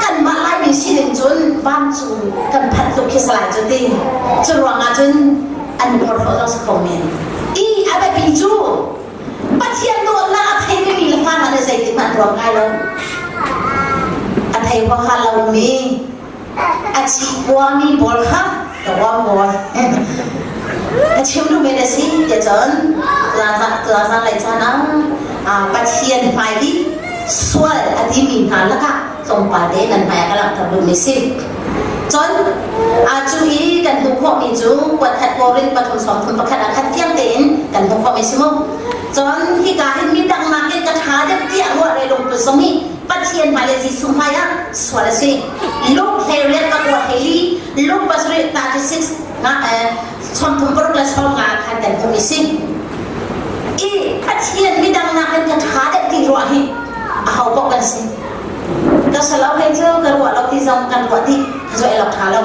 kanmah Laimi Minung sining cun vancung kan phanh tluk khi salai cu ti. Cu ruangah cun an porhlawh zong si kho men. I a biapi cu Pathian dawtnak a thei vemi le fa hna nih zeitik hmanh an ruang ngai lo. A thei huaha lomi, a cipuami pawl kha ka ruang pawl. Ka chim duhmi na si tiah cun tuzaan lei caan ah Pathian hmai i sual a timi hna lakah tlawmpal te nan hmai ah ka langhter duhmi si. Cun cu i kan hmuh khawhmi cu kuatkhat Korin pathum sawmthum pakhat ah khat fiang tein kan hmuh khawhmi si mu. Cun hika hin midang nakin ka ṭha deuh tiah ruah le lungput zong hi Pathian hmai le Jesuh hmai ah sual a si. Luke 18 pakua hleili, Luke pasarih 36 nga sawmthum paruk le 15 khan kan hmuhmi si. I Pathian midang nakin ka ṭha deuh ti ruah hi aho paoh kan si. Ka salo hei cu ka ruah lo ti zong kan ruah dih ka cu elok ṭha lo.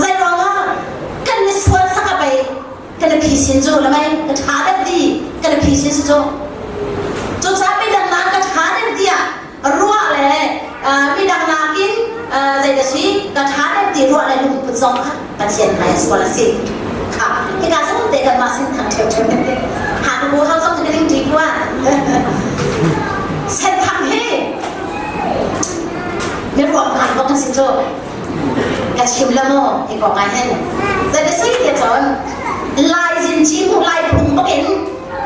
Zei ruangah kan i sual sak a pei kan i phisin cu lamai ka ṭha deuh ti kan i phisin si cu. Cucaah midang nak ka ṭha deuh tiah ruah le midang nakin zei ka si ka ṭha deuh ti ruah le lungput zong kha Pathian hmai ah sual a si. Kha hika zong te kanmah sin thang ṭheuṭheu te ha ka bu hau zong ka ding ṭi kua. Senthang hi na ruak ngai bak na si cu. Ka chim la maw hi kong ah hin. Zei ka si ti cun Lai zinci hmu lai phung bak in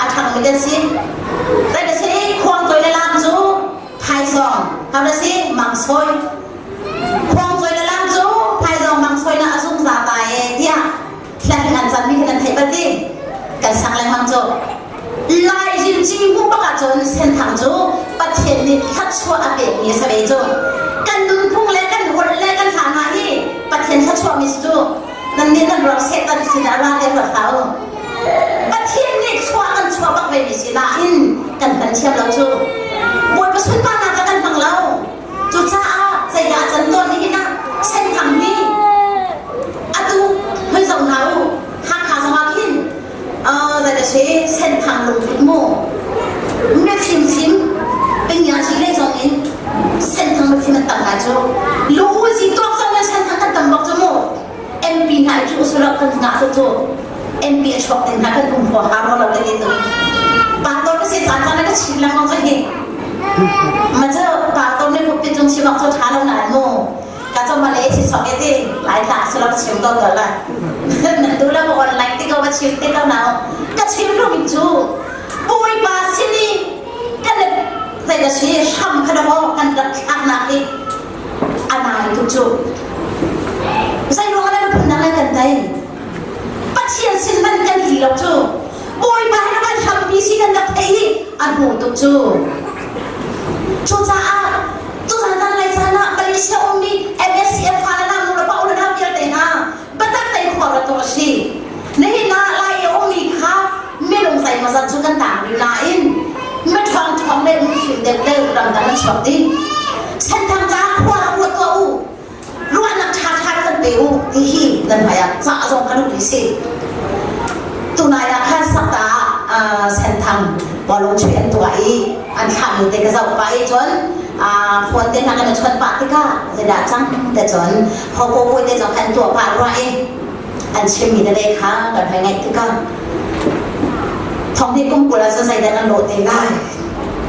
a ṭhang mi kan si. Zei ka si khuang toi le lam cu phaizawng hau na si mangsawi Khuangcawi le lam cu phaizawng mangsawi na a zungzal ta e tiah hla an canmi khi nan theih bal ti kan sak lengmang cu. Lai rinci hmuh bak ahcun Senthang cu Pathian nih thluachuah a pekmi a si ve cu. Kan nunphung le kan holh le kan hla hna hi Pathian thluachuahmi si cu. Nan nih nan ruak Satan sinah ra te ruat hlah u. Pathian nih thlua kan chuah bak ve mi si nain kan hman thiam lo cu. Bawipa sunparnak ah kan hmang lo. Cucaah zeidah a can tawn nihin ah Senthang hi atu hoi zoh hna u Hakha zong ah khin zei ka si Senthang lungput mu mifim fim pingyazi lei zong in Senthang mifim an tam ngai cu lu zi tuak zong in Senthang kan tam bak cu mu MP hna i cu usulak kan ngah cu cu MP a chuak ding hna kan um hua ha ro lo te tu pa to ka si caan caan ka chim lengmang cu hi ma cu pa to ne khup ti cung chim awk cu tha lo na mu ka cho ma le si sok e ti lai tla si lo chim ko ko la nan tu la ko online ti ko ma chim te ko na ka chim lo mi cu bawipa sini kan zei da si hram kha da kan rak thlak nak hi a nai tuk cu zei ruang ah na phun dang kan tei Pathian sin man kan hi lo cu Bawipa hi kan hrampi si kan rak theih hi a hmu tuk cu cucaah tuzan zan lai caan ah Malaysia ummi MSCF fa le nu le pa u le nau vialte hna biatak tein khua ra tu a si nihin ah lai i ummi kha minung zeimawzat cu kan tang rih nain mi ṭhawng ṭhawng le mifim deuh deuh ramdang an chuak dih Senthang ca khua rak ruat tuah u ruahnak ṭha ṭha kan pe u ti hi nan hmai ah ca zong ka duh ti si tunai ah khan sakta ah Senthang bawlung chuih an tuah i an thlahmi te ka zoh pah i cun phone te hna kan i chawnh pah tikah zeidah cang te cun hopo puai te zong kha an tuah pah rua i an chimmi tete kha kan hei ngaih tikah thong hi kum 20 ah cun zeidah kan lawh te lai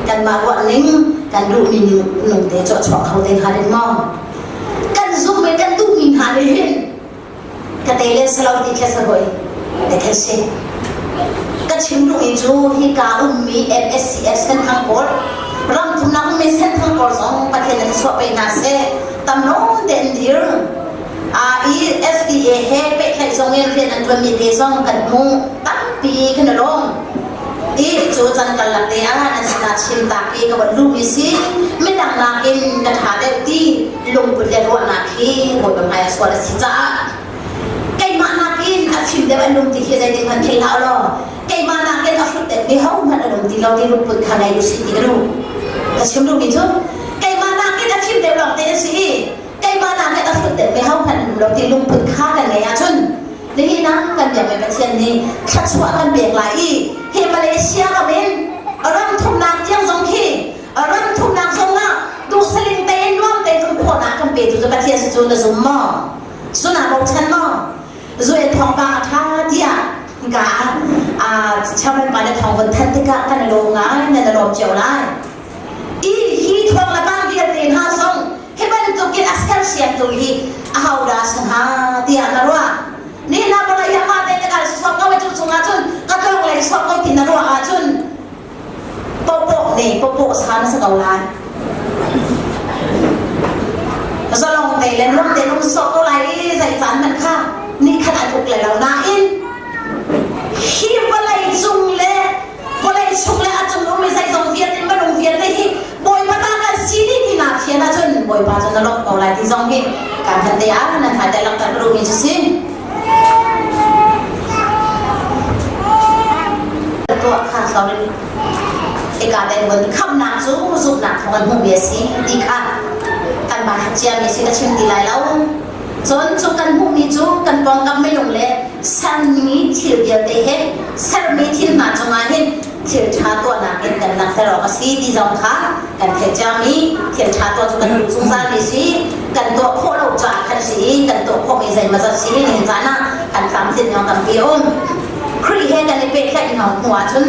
kanmah ruah ning kan duhmi nung te cu a chuak kho te hnga ding maw kan zumh i kan duhmi hna nih hin ka te le salo ti khe sa hoi te khe si ka chim duhmi cu hika ummi MSCS Senthang pawl ram thumnak ummi Senthang pawl zong Pathian in chuah pe hna seh tam nawn te an dir i SDA he pehtlaih zong in rian an ṭuanmi te zong kan hmuh tampi kan i lawm. I cu can karlak te ah nan sinah chim tak i ka von luhmi si midang nakin ka ṭha deuh ti lungput le ruahnak hi Bawipa hmai ah sual a si caah keimah nakin a fim deuh an lung ti khi zeitin hmanh thei hlah law keimah nakin a hrut deuh mi hohmanh an um ti lo ti lungput kha ngei usih ti ka duh. Ka chim duhmi cu keimah nakin a fim deuh lawng te a si i keimah nak nih a hrut deuhmi hohmanh um lo ti lungput kha kan ngei ahcun nihin ah kan biakmi Pathian nih thluachuah kan pek lai i hi Malaysia ram in ram thumnak tiang zong khi ram thumnak zong ah duhsaling tein nuam tein um khawhnak kan pe. petu cu Pathian si cu na zum maw? Cu naa bochan maw? Zu in thawngpang a ṭha tiah ka chairman pa nih thawng von thanh tikah kan i lawm ngai, nan i lawm cio lai. I hi thawng le pang vialte hna zong hi bantukin a sersiamtu hi ahodah si hnga tiah na ruah. Ni na vawlei ah mah te ka kal sawk ko i cu chungah cun ka tlawng lei sawk ko ti na ruah ahcun Pawpawh ne pawpawh sa na si ko lai. Zalong te le nuam te nung sawh ko lai i zei caan hmanh kha ni khat an uk le lo nain hi vawlei cung le vawlei chung le a cung um i zeizong vialte minung vialte hi Bawipa ta kan si dih ti naa fian ahcun Bawipa cu na lawmh ko lai ti zong hi kan khat te ah nan hmai te langhter ka duhmi cu si. Tuah kha sorry. Ika den vun khamnak cu zumhnak thawng an hmuhmi a si ti kha kan ba ciami si ka chim ti lai lo. Cun cu kan hmuhmi cu kan pawngkam minung le sermi thil vialte he sermi thil hna cungah hin thil ṭha tuahnak in kan langhter awk a si ti zong kha kan theih ciami thil ṭha tuah cu kan duh zungzalmi si kan tuah khawh lo caah khan si i kan tuah khawhmi zeimawzat si nihin caan ah kan tlamtlin yong tampi a um. Khrih he kan i pehtlaih hna hnu ahcun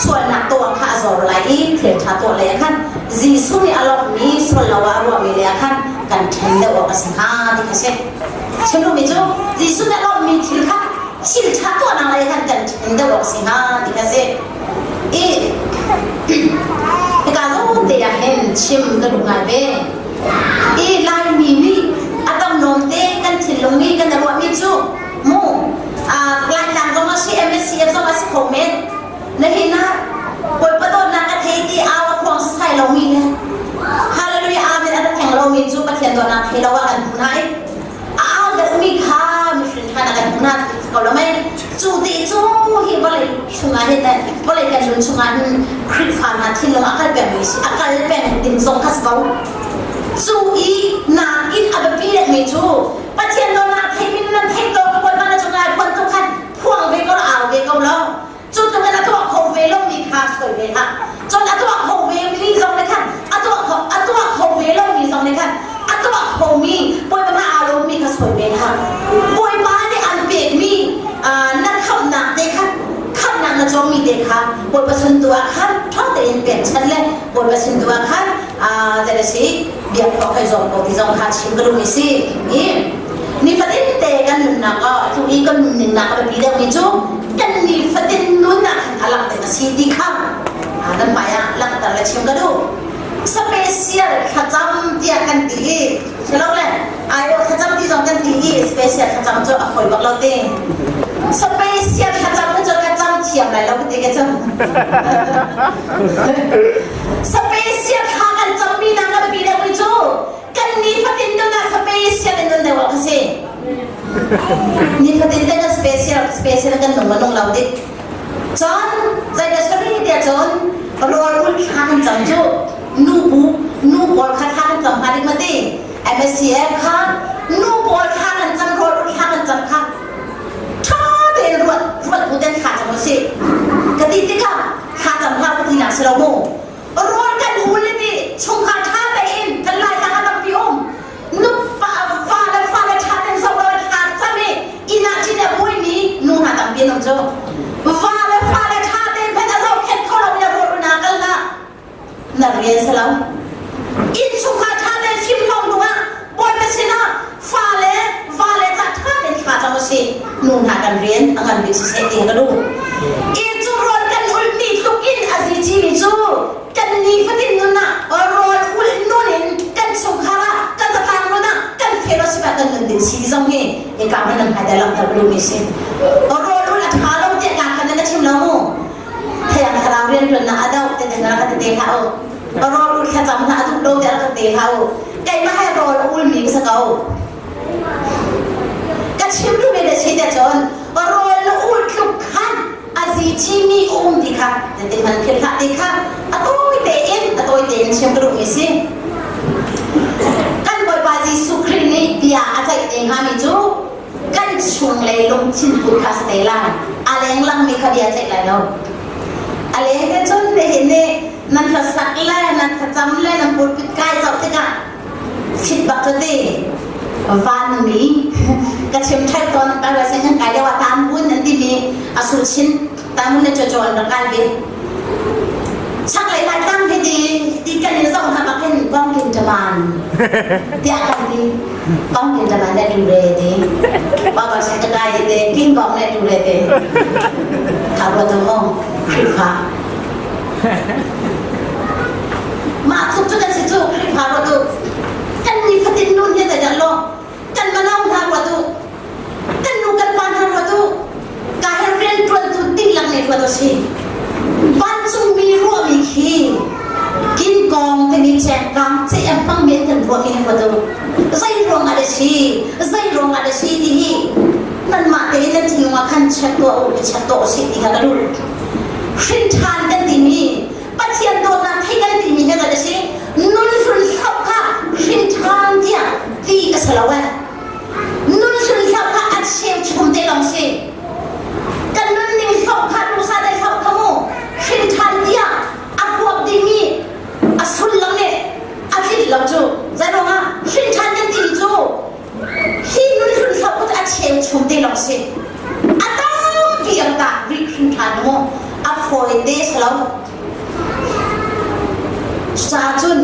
sualnak tuah kha a zor lai i thil ṭha tuah lei ah khan Jesuh nih a lawmhmi sual lo ah a ruahmi lei ah khan kan ṭhen deuh awk a si hnga ti kha si. Chim duhmi cu Jesuh nih a lawmhmi thil kha thil ṭha tuahnak lei khan kan ṭhen deuh awk a si hnga ti kha si. I hika zawn te ah hin chim ka duh ngai ve. I Laimi nih a tam lawngte kan thinlung i kan i ruahmi cu mu Laitlang zong a si MSCF zong a si kho men. Na hin ah Bawipa dawtnak a thei ti au a khuang sasai lomi le Hallelujah Amen a theng lomi cu Pathian dawtnak thei lo ah kan hmu hna i a au deuhmi kha mihring khan a kan hmu hna ti ko lo mei. Cu ti cu hi vawlei chungah hin vawlei kan nun chungah hin Khrihfa hna thinlung a kal pengmi si a kal peng ding zong kha si ko. Cu i nakin a biapi deuhmi cu Pathian dawtnak theimi nan theih to ka Bawipa na cungah phuan tu khan phuang ve ko au ve ko lo. Cu tluk in a tuah kho ve lomi kha sawi ve hlah. Cun a tuah kho ve mi zong nih khan a tuah kho a tuah kho ve lomi zong nih khan a tuah khomi Bawipa hmai aa lawmmi kha sawi ve hlah. Bawipa nih an pekmi na khamhnak te kha khamhnak na cawngmi te kha Bawipa sin tu ah khan ṭha tein pekchanh le Bawipa sin tu ah khan zei a si biak khawh kai zawm ko ti zong kha chim ka duhmi si. Nifatin te kan nunnak ah atu i kan nunning nak a biapi deuhmi cu kan nifatin nunnak hin a langhter a si ti kha kan hmai ah langhter le chim ka duh. Special thlacam tiah kan ti i silole aiawh thlacam ti zong kan ti i special thlacam cu a fawi bak lo te. Special thlacam cu ka cam thiam lai lo ti ka cam. Special thla kan cammi nak a biapi deuhmi cu kan nifatin nun ah special in nun deuh awk a si. Nifatin te kan special special kan nung nung lo dik. Cun zei sorry tiah cun rawl ul thla kan cam cu nu bu nu pawl kha thla kan cam hnga ding ma ti MSCF kha nu pawl thla kan cam rawl ul thla kan cam kha ṭha tein ruat ruat bu ten thla cam usih ka ti tikah thla cam hlah ka ti nak si lo mu rawl kan ul i chungkhar ṭha tein kan Laitlang a tampi um nupa fa le fa le ṭha tein zoh lo thla cam i inn ah cin a buaimi nu hna tampi an um cu va le fa le ṭha tein hmanh a zohkhenh kho lo mi rawl na kal na na rian si lo innchungkhar ṭha tein fimhlawm dungah bawipa sinah fa le va le ca ṭha tein thla cam usih nu hna kan rian a ngan bik siseh ti ka duh inn cu rawl kan ulhmi tluk in a zici mi cu kan nifatin nun ah rawl ulh nun in kan chungkhar ah kan zatlang nun ah kan fellowship ah kan nun ding si zong hi hika hman nan hmai langhter ka duhmi si rawl ulh a ṭha lo tiah ka khan na chim lo mu thiang thlarau rianṭuannak a doh te hna ka te hlah u rawl ul thlacam hna a duh lo tiah ka te hlah u keimah he rawl a ulmi ka si ko ka chim duhmi na si tiah cun rawl na ul tluk khan a zici mi um ti kha zetin man philh hlah ti kha a tawi tein a tawi tein chim ka duhmi si kan Bawipa Jesuh Khrih nih bia a ceih te hngami cu kan chunglei lungthin put kha si te lai a lenglang mi kha bia ceih lai lo a leng te cun nihin nih nan hlasak le nan thlacam le nan pulpit kai zoh tikah. Fit bak cu ti vanmi ka chim ṭhai tawn ka sen kan kai lio ah tangun an timi a sul chin tangun le cucu an rak kai ve. Chaklei lai tlang hi ti ti kan in zoh hna bak hin kongkin ṭaman tiah kan ti. Kongkin ṭaman le tu re ti. Baba sen ka kai te king kong le tu re te. Kha ruat mo Khrihfa. Mah tluk cu kan si cu Khrihfa ruat u. Kan nifatin nun hi zeidah lo kan manong hna ruat u. Kan nu kan pa hna ruat u. Ka he rianṭuantu dihlak nih ruat u si. Vancungmi ruahmi khi kinkawng timi cengkang ce a hmangmi an kan ruahmi hi ruat u. Zei ruangah dah si, zei ruangah dah si ti hi nanmah tein nan thinlung ah khan check tuah u, i check tuah u sih ti kha ka duh. Hrin ṭhan kan timi Pathian dawtnak thei kan timi hi a si. Nun hlun hloh kha hrin ṭhan tiah ti a si lo eh. Nun hlun hloh kha a cheuchum te lawng si. Kan nunning hloh kha duhsah te hloh kha mu hrin ṭhan tiah a huap dingmi a sullam nih a tlinh lo cu. Zeiruangah hrin ṭhan kan timi cu hi nun hlun hloh kha a cheuchum te lawng si. A tampi ang tah rih hrin ṭhan mu a fawi te si lo. Cucaah cun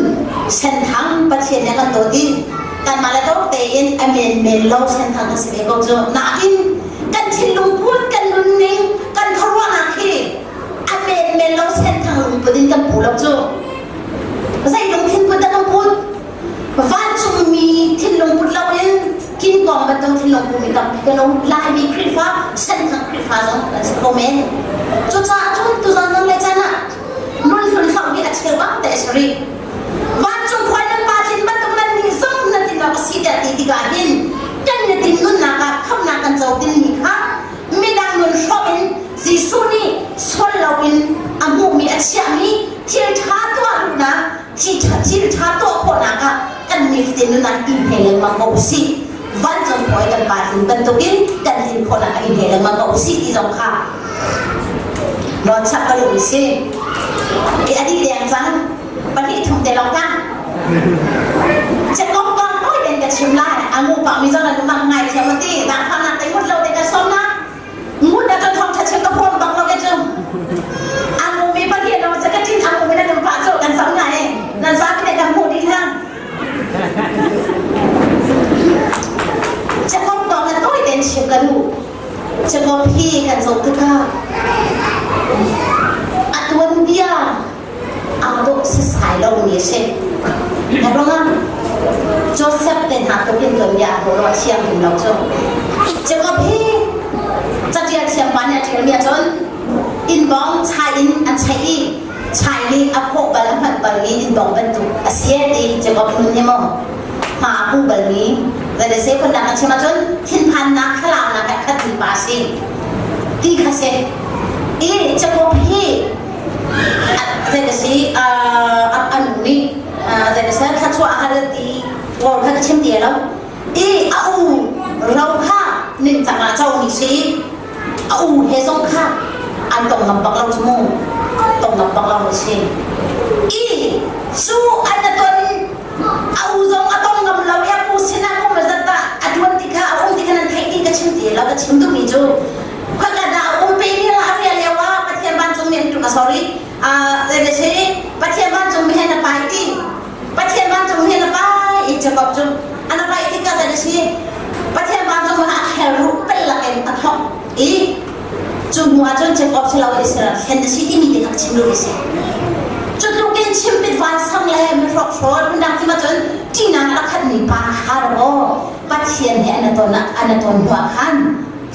senthang Pathian nih a kan dawt i kanmah le dawt tein a menmen lo senthang kan si ve ko cu. Nain kan thinlung put, kan nunning, kan khuaruahnak hi a menmen lo senthang lungput in kan pu lo cu. Zei lungthin put dah kan put? Vancungmi thinlung put loin kinkawng bantuk thinlung pumi tampi kan um. Laimi Khrihfa, senthang Khrihfa zong kan si kho men. Cucaah cun tuzan zong le chan ah nun hlun hloh hi a cheu bak te a si rih. Vancung khua nan pa thin bantuk nan nih zong nan tin awk a si tiah ti tikah hin kan nitin nunnak ah khamhnak kan co dingmi kha midang nun hrawh in Jesuh nih sual loin a hmuhmi a chiahmi thil ṭha tuah duhnak thil ṭha tuah khawhnak ah kan nifatin nunnak i hme lengmang ko usih. Vancung hawi kan pa tlin bantukin kan tlin khawhnak ah i hme lengmang ko usih ti zong kha nawl chap ka duh si. I a dih deng cang. Pahnih thum te lawng tang. Cekong kong oi den ka chim lai. Amu pa mi zong na mak ngai thiam ati. Dah fa nak te ngut lo te ka som na. Ngut a kan thong tha chim ka huam bak lo ke chu. Amu mi pahnih lo cha ka tin amu mi na num pa chu kan som ngai. Nan sa mi ne kan hmu ding ha. Cekong kong na toi den chim ka du. Cekong hi kan zoh tikah a tuanbia aa dawh sasai lomi a si. Ruangah Joseph te hna tluk in tuanbia a ruah thiam hin lo cu. Jacob hi catial thiam pa nih a ṭialmi ahcun innbawng chai in an chaih i chai nih a phawh bal a hmanh balmi innbawng bantuk a si ti Jacob nun hi maw hma a pu balmi zei se phundang a chim ahcun thinphannak thlalaunak he khatmi pa a si ti kha si. I Jacob hi zei ka si an nih zei ka si thluachuah a hal ti kawl kha ka chim ti lo i a u ro kha ningcang ah co mi si a u he zong kha an tong ngam bak lo cu mu tong ngam bak lo mi si i cu an a ton a u zong a tong ngam lo i a pu sinah kum zat dah a tuan ti kha a um ti kha nan theih ti ka chim ti lo ka chim duhmi cu Khawika dah a um pe ni a rial lio ah Pathian vancung mi an tuk sorry zei si Pathian vancung mi he na pai ti Pathian vancung he na pai i Jacob cu ana pai ti ka zei si Pathian vancung a khel ru pel lakin a thok i cu hnu ah cun Jacob si lo Israel thlen a si timi ti kha chim duh si cu tluk in chimpit vansang le mihrok hrawl phundang ti ma cun ṭihnak a khat mi pa kha ro Pathian he an ton an ton hnu ah khan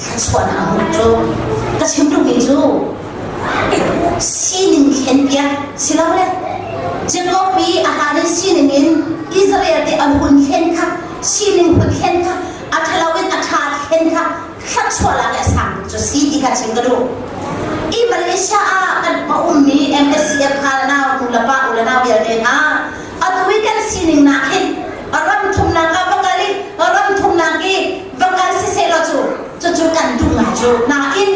thluachuahnak a hmuh cu ka chim duhmi cu sining thlenpiak si lo le Jacob i a hlan in sining in Israel te an hun thlen kha sining hun thlen kha a ṭhalo in a ṭha thlen kha thluachuah lak i a sang cu si ti kha chim ka duh. I Malaysia ah kan a ummi MSCF kha nau nu le pa u le nau vialte hna atu i kan sining nak hin ram thumnak ah va kal i ram thumnak i va kal siseh law cu cucu kan duh ngai cu nain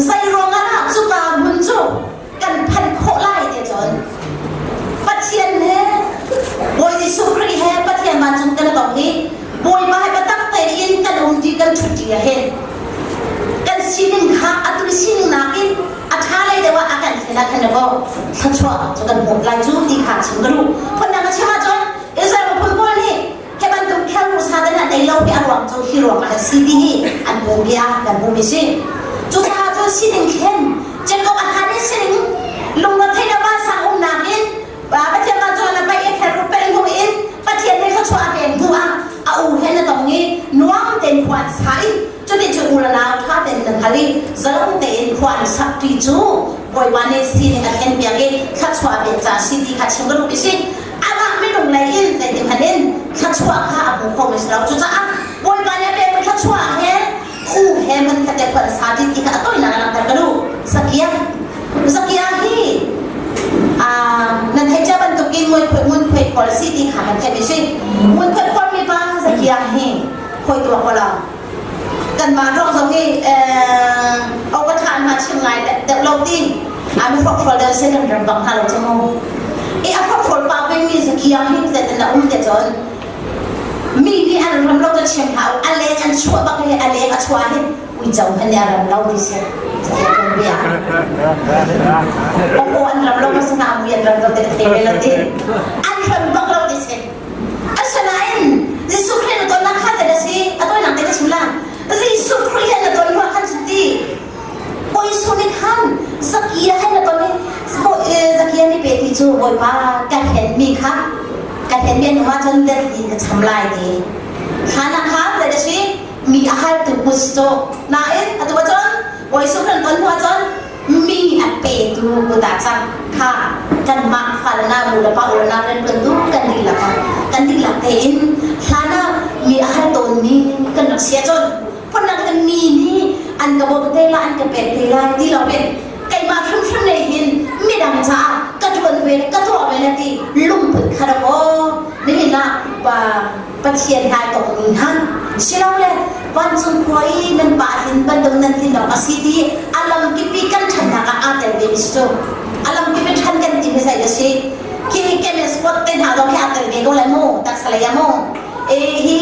zei ruangah dah cuka hmun cu kan phanh khawh lai ti cun Pathian he Bawi Jesuh Khrih he. Thluachuah cu kan hmuh lai cu ti kha chim ka duh. Phundang a chim ahcun Israel miphun pawl nih hi bantuk khelru sa te hna tei lo hi a ruang cu hi ruang ah si ti hi an hmu bia kan hmu mi si. Cucaah cun sining thlen Jacob a hlan i sining lungretheih le vansang umnak in Pathian van cu na paih i khelru peng hnu in Pathian nih thluachuah a pek hnu ah a u he na tong i nuam tein khua an sa i cuti cu u le nau ṭha tein nan hal i zalong tein khua an sak ṭi cu Bawipa nih sining a thlen piak i thluachuah a pek caah si ti kha chim ka duh i si. Amah minung lei in zeitin hmanh in thluachuah kha a hmu kho mi si lo. Cucaah Bawipa nih a pekmi thluachuah he u he hmun khat te khua an sa ṭi ti kha a tawinak a langhter ka duh. Zakia Zakia hi nan theih cia bantukin ngunkhuai khawl si ti kha kan theih mi si. Ngunkhuai khawl mi pa Zakia hi hawi tuah ko lo. Kanmah hrawng zong hi overtime hna chim ngai deuh lo ti mi hrokhrol deuh si kan ram bang hna lo cu mu. I a hrokhrol pa mi Zakia hi zeitin a um te cun mi nih an ram lo ka chim hlah a leng an chuah bak hi a leng a chuah hin uico hmanh nih a ram lo ti si bia o an ram lo ma sana mui an ram lo te ka thei ve lo ti an ram bak lo ti si asinain Jesuh Khrih na tonnak kha te na si a toinak te ka chim la Jesuh Khrih na ton hnu khan cun ti Bawi nih khan Zakia he na ton i Zakia nih pe ti cu Bawipa ka hlen mi kha ka hlen mi an um ahcun dat in ka cham lai ti hlan ah khan zei da si mi a haltu bus cu nain atu ahcun Bawi Jesuh kan ton hnu ahcun mi a petu kut ah cang kha kanmah fale na nu le pa u le nau rianṭuantu kan dihlak ah kan dihlak tein hlan ah mi a hal tawnmi kan rak si ahcun phundang in mi nih an ka bawmh te lai an ka pek te lai ti loin keimah hrimhrim nih hin midang caah ka ṭuan ve le ka tuah ve le ti lungput kha rak aw nihin ah pa Pathian hai tok mi hna silole vancung khua i nan pa hin bantuk nan thin awk a si ti a lamkipi kan ṭhannak ah aa tel ve mi si cu a lamkipi ṭhan kan ti mi zei a si khi chemist spot te hna zong khi aa tel ve ko lai mu taksa lei ah mu e hi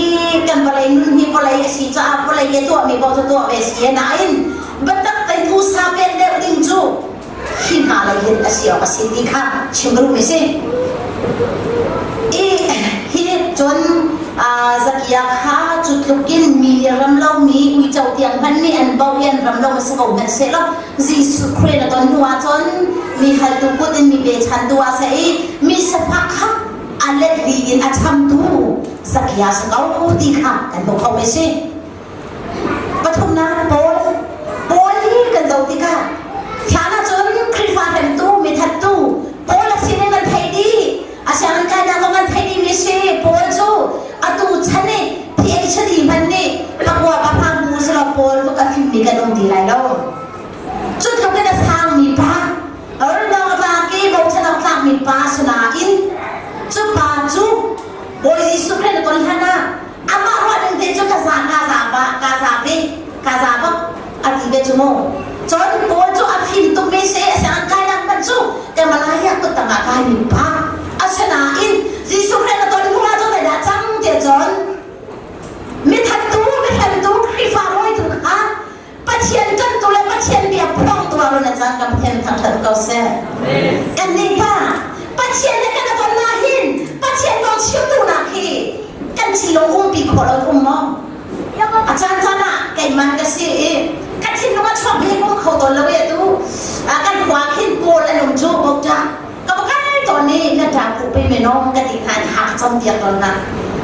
kan vawlei nun hi vawlei a si caah vawlei i tuahmi paoh cu tuah ve si nain biatak tein usa pen deuh ding cu hi hna lei hin a si awk a si ti kha chim ka duhmi si. I hi cun Zakia kha cu tluk in mi ram lomi uico tiang hmanh nih an bo i an ram lo si ko hmanh sehlaw Jesuh Khrih na ton hnu ahcun mi haltu kut in mi pechantu ah seh i mi sifak kha a let li in a chamtu Zakia si ko ti kha kan hmu kho mi si. Pathumnak Paul Paul hi kan zoh tikah hlan ahcun Khrihfa hremtu mithattu Paul a sin in kan theih dih a sianginn kainak zong kan theih dihmi si Paul cu atu chan i PhD hmanh nih pakua pahra hmu selaw Paul tluk a fimmi kan um ti lai lo cu tluk in a sangmi pa ral tlak i bochan awk tlakmi pa sinain cu pa cu Bawi Jesuh Khrih na ton hlan ah amah ruah ning te cu ka za ka za ba ka za ve ka za bak a ti ve cu mu cun Paul cu a fim tuk mi si a siang kai nak hmanh cu Kamalaya kut tangah kai mi pa asinain Jesuh Khrih na ton hnu ah cun zeidah cang tiah cun mithattu mihrentu Khrihfa rawitu kha Pathian ṭanhtu le Pathian bia phuangtu ah run a cang kan Pathian thangṭhat ko seh. Kan nih pa Pathian le kan ton na hin Pathian kong chimtu nak hi kan thinlung umpi khawh lo um maw? A caan caan ah keimah ka si i ka thinlung a chuak mi um kho tawn lo i atu kan khua khin kawl an um cu bokta ka va kal tawn i na ṭa ku pe me nong ka ti hna ha ka cam piak tawn na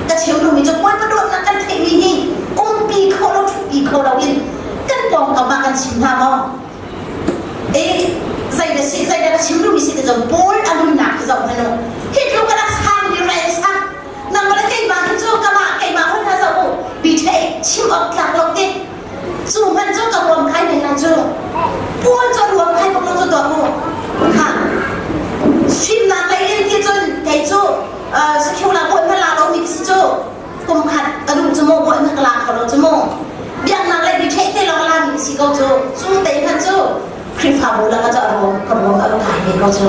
ka chim duhmi cu puan dawtnak kan theihmi hi umpi kho lo ṭhutpi kho lo in kan pawngkam ah kan chim hna maw e zei na si zei na ka chim duhmi si ti cun Paul a nunnak hi zoh hmanh u hi tluk in a sang mi rel sang nangmah le keimah hi cu kamah keimah hun hna zoh u bi ṭhei chim awk tlak lo ti cu hmanh cu ka ruam khai men la cu Paul cu ruam khai bak lo cu tuah mu ha fimnak lei in ti cun kei cu sakhiu la bawi hmanh la lo mi si cu kum khat ka duh cu mu bawi hmanh ka la kho lo cu mu biaknak lei bi ṭheh te lawng la mi si ko cu cu te hmanh cu Khrihfabu lak ah cu a ruam ka ruam a kai ve ko cu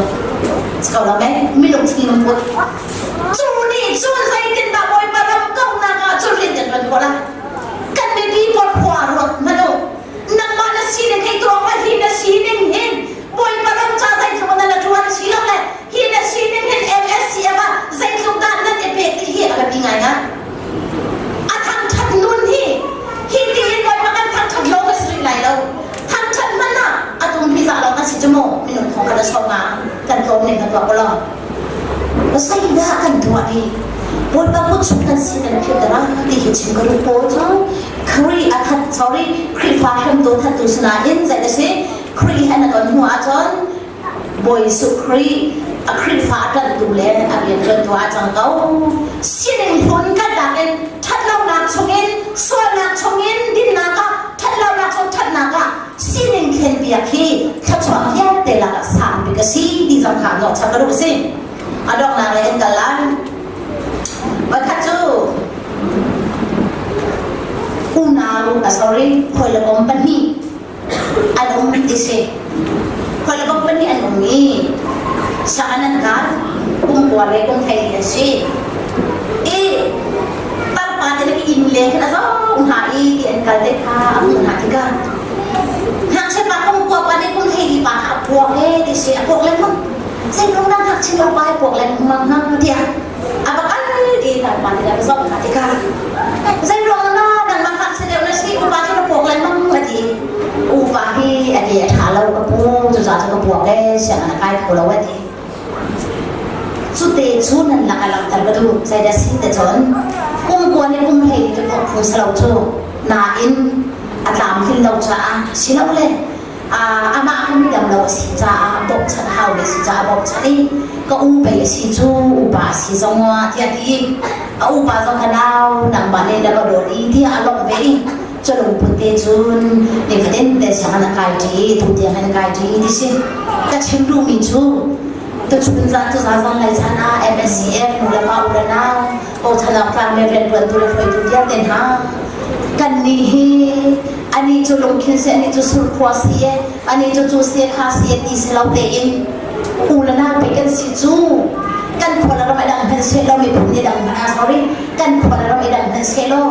ko lo me minung thinlung put cu nih cun zeitindah Bawipa ram kauhnak ah cu rian kan ṭuan khawh lai kan mipi pawl khua ruat hmanh u nangmah na sining hei tuak ma hi na sining hin Bawipa ram ca zeitluk na la ṭuan si lo. Zeidah kan tuah i Bawipa kut chung kan si kan philh dara ti hi chim ka duh. Paul cu Khrih a that, sorry, Khrihfa hremtu thattu sinain zei a si, Khrih he na ton hnu ahcun Bawi Jesuh Khrih a Khrihfa a ṭanhtu le a rianṭuantu ah cang ko. Sining hlun kan lak in ṭhatlonak chungin sualnak chungin dinnak ah, ṭhatlonak chung ṭhatnak ah sining thlenpiak hi thluachuah vialte lakah sang bik a si ti zong kha hnawhchap ka duh a si. A donghnak lei kan kal lai. Voikhat cu unau, sorry, hawi le kom pahnih an um ti si. Hawi le kom pahnih an um i sianginn an kai, kum kua le kum hlei an si. I tarpa te le inn leng khin a zong hna i ti an kal te kha a hmuh hna tikah ngakchia pa kum kua pa nih kum hlei pa kha a puak e ti si, a puak lengmang. Zeitluk dah ngakchia pa hi puak lengmang hna tiah a va kal i tarpa nih a va zoh hna tikah zeiruang dah nangmah ngakchia deuh na si, upa cu na puak lengmang a ti. Upa hi a ke a ṭha lo ka pu, cucaah cu ka puak e, sianginn a kai kho lo a ti. Cute cu nan lak a langhter ka duh. Zeidah si te cun kum kua le kum hlei te pawh phung si lo cu, nain a tlamtlin lo caah silole amah kha midam lo a si caah bawmhchanh hau mi a si caah bawmhchanh i ka u pei a si cu, upa a si zong ah tiah ti i a upa zong ka nau nangmah nih na ka dawt i tiah a lawmh ve i cu lungput te cun nifatin te sianginn a kai ṭi, tutiang in kai ṭi ti si. Ka chim duhmi cu tuchun zan cu zazang lei chan ah MSCF nu le pa u le nau bochan awk tlak le rianṭuantu le hruaitu vialte hna kan nih hi ani cu lungkhin si, ani cu surkhua si e, ani cu cu si kha si e ti si lo tein u le nau pe kan si cu kan khua le ram i dang hmanh seh law, miphun i dang hmanh ah, sorry, kan khua le ram i dang hmanh seh law,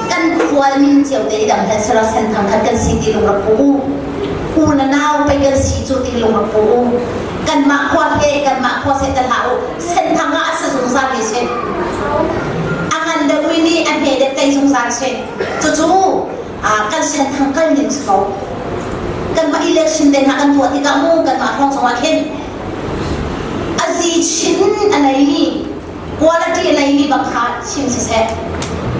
kan khual min cio te i dang hmanh seh law, senthang khat kan si ti lung rak pu u. U le nau pe kan si cu ti lung rak pu u. Kanmah khua he kanmah khua se te hlah u, senthang ah a si zungzal mi si. A ngan deuhmi nih a hme deuh tei zungzal si. Cucu kan senthang kal ning si ko. Kanmah election te hna kan tuah tikah mu, kanmah hrawng zongah khin a zi chin a neimi, quality a neimi bak kha chim siseh,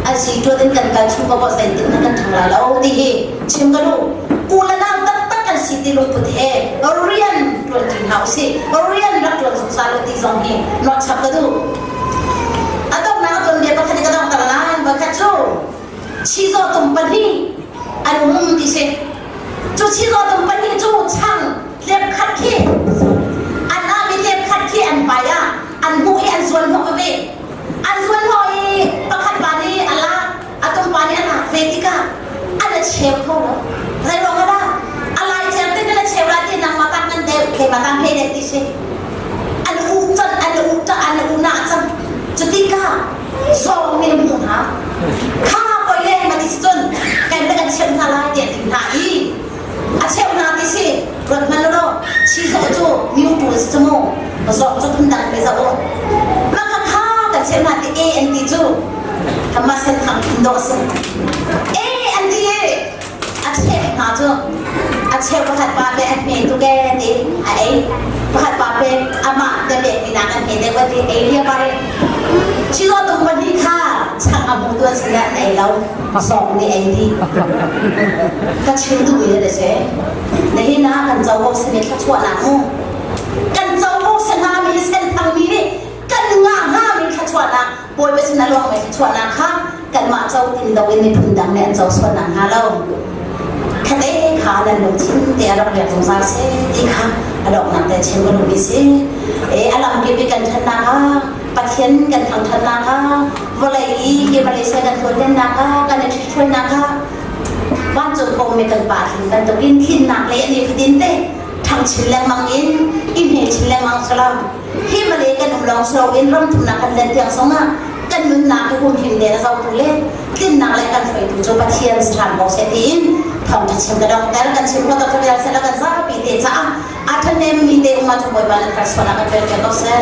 a zi tuat in kan kal chung ko zeitin na kan ṭhang lai lo ti hi chim ka duh. U le nau taktak kan si ti lungput he rian ṭuan ṭi hna usih, rian rak ṭuan zungzal u ti zong hi nawlchap ka duh. A donghnak a tuanbia pakhat in ka donghter lai. Voikhat cu chizawh tum pahnih an um ti si. Cu chizawh tum pahnih cu chang tlep khat khi an ah mi tlep khat khi an pai ah an hmuh i an zuan hnawh ve. An zuan hnawh i pakhat pa nih a lak, a tum pa nih a lak ve tikah an a cheu kho lo. Zei ruang ah dah? A lai cem te kan a cheu lai ti nangmah tak nan deuh, keimah tak hme deuh ti si. An u can, an u ta, an u na cang. Cutikah zawng nih hmuh hna. Kha koi le ma ti si cun kan kan cheu hna lai tiah ti hna i a cheu hna ti si. Ruat hmanh law, chizawh cu miu tu a si cu mu, zawh cu phundang pe zoh u. Mah kha kha kan cheu hna ti A an ti cu kanmah senthang phun dawh a si. A an ti i a cheu hna cu a cheu pakhat pa pe a hme tuk e ti a ei, pakhat pa pe amah te pek mi nak an hme deuh a ti, ei lia pare. Chizawh tung pahnih kha chang a hmu tu an si le an ei lo, zawng nih ei dih. Ka chim duh mi le si. Nihin ah kan covo simi thluachuahnak mu. Kan covo si hngami senthangmi nih kan ngah hngami thluachuahnak, Bawipa sin a luangmi thluachuahnak kha kanmah co tin lo in miphun dang nih an co sualnak hnga lo. Khate kha nan lungthin te a rak riak zungzal seh ti kha a donghnak te chim ka duhmi si. E a lamkip i kan ṭhannak ah, Pathian kan thangṭhatnak ah, vawlei i hi Malaysia kan hlawnlennak ah, kan i ṭhithruainak ah, vancung kong mi kan pa thlin bantukin thlinnak le an i fatin te ṭhang chin lengmang in i hme chin lengmang salam hi male kan um lawng silo in ram thumnak kan len tiang zongah kan nunnak hi humhim te na zohtu le tlinnak le kan hruaitu cu Pathian si hram ko seh tiin thawngṭha chim ka dongter. Kan chim khawh tak vial seh kan zapi te caah a ṭhahnem mi te um ah cu Bawipa nan harsuan ah kan pek ko seh.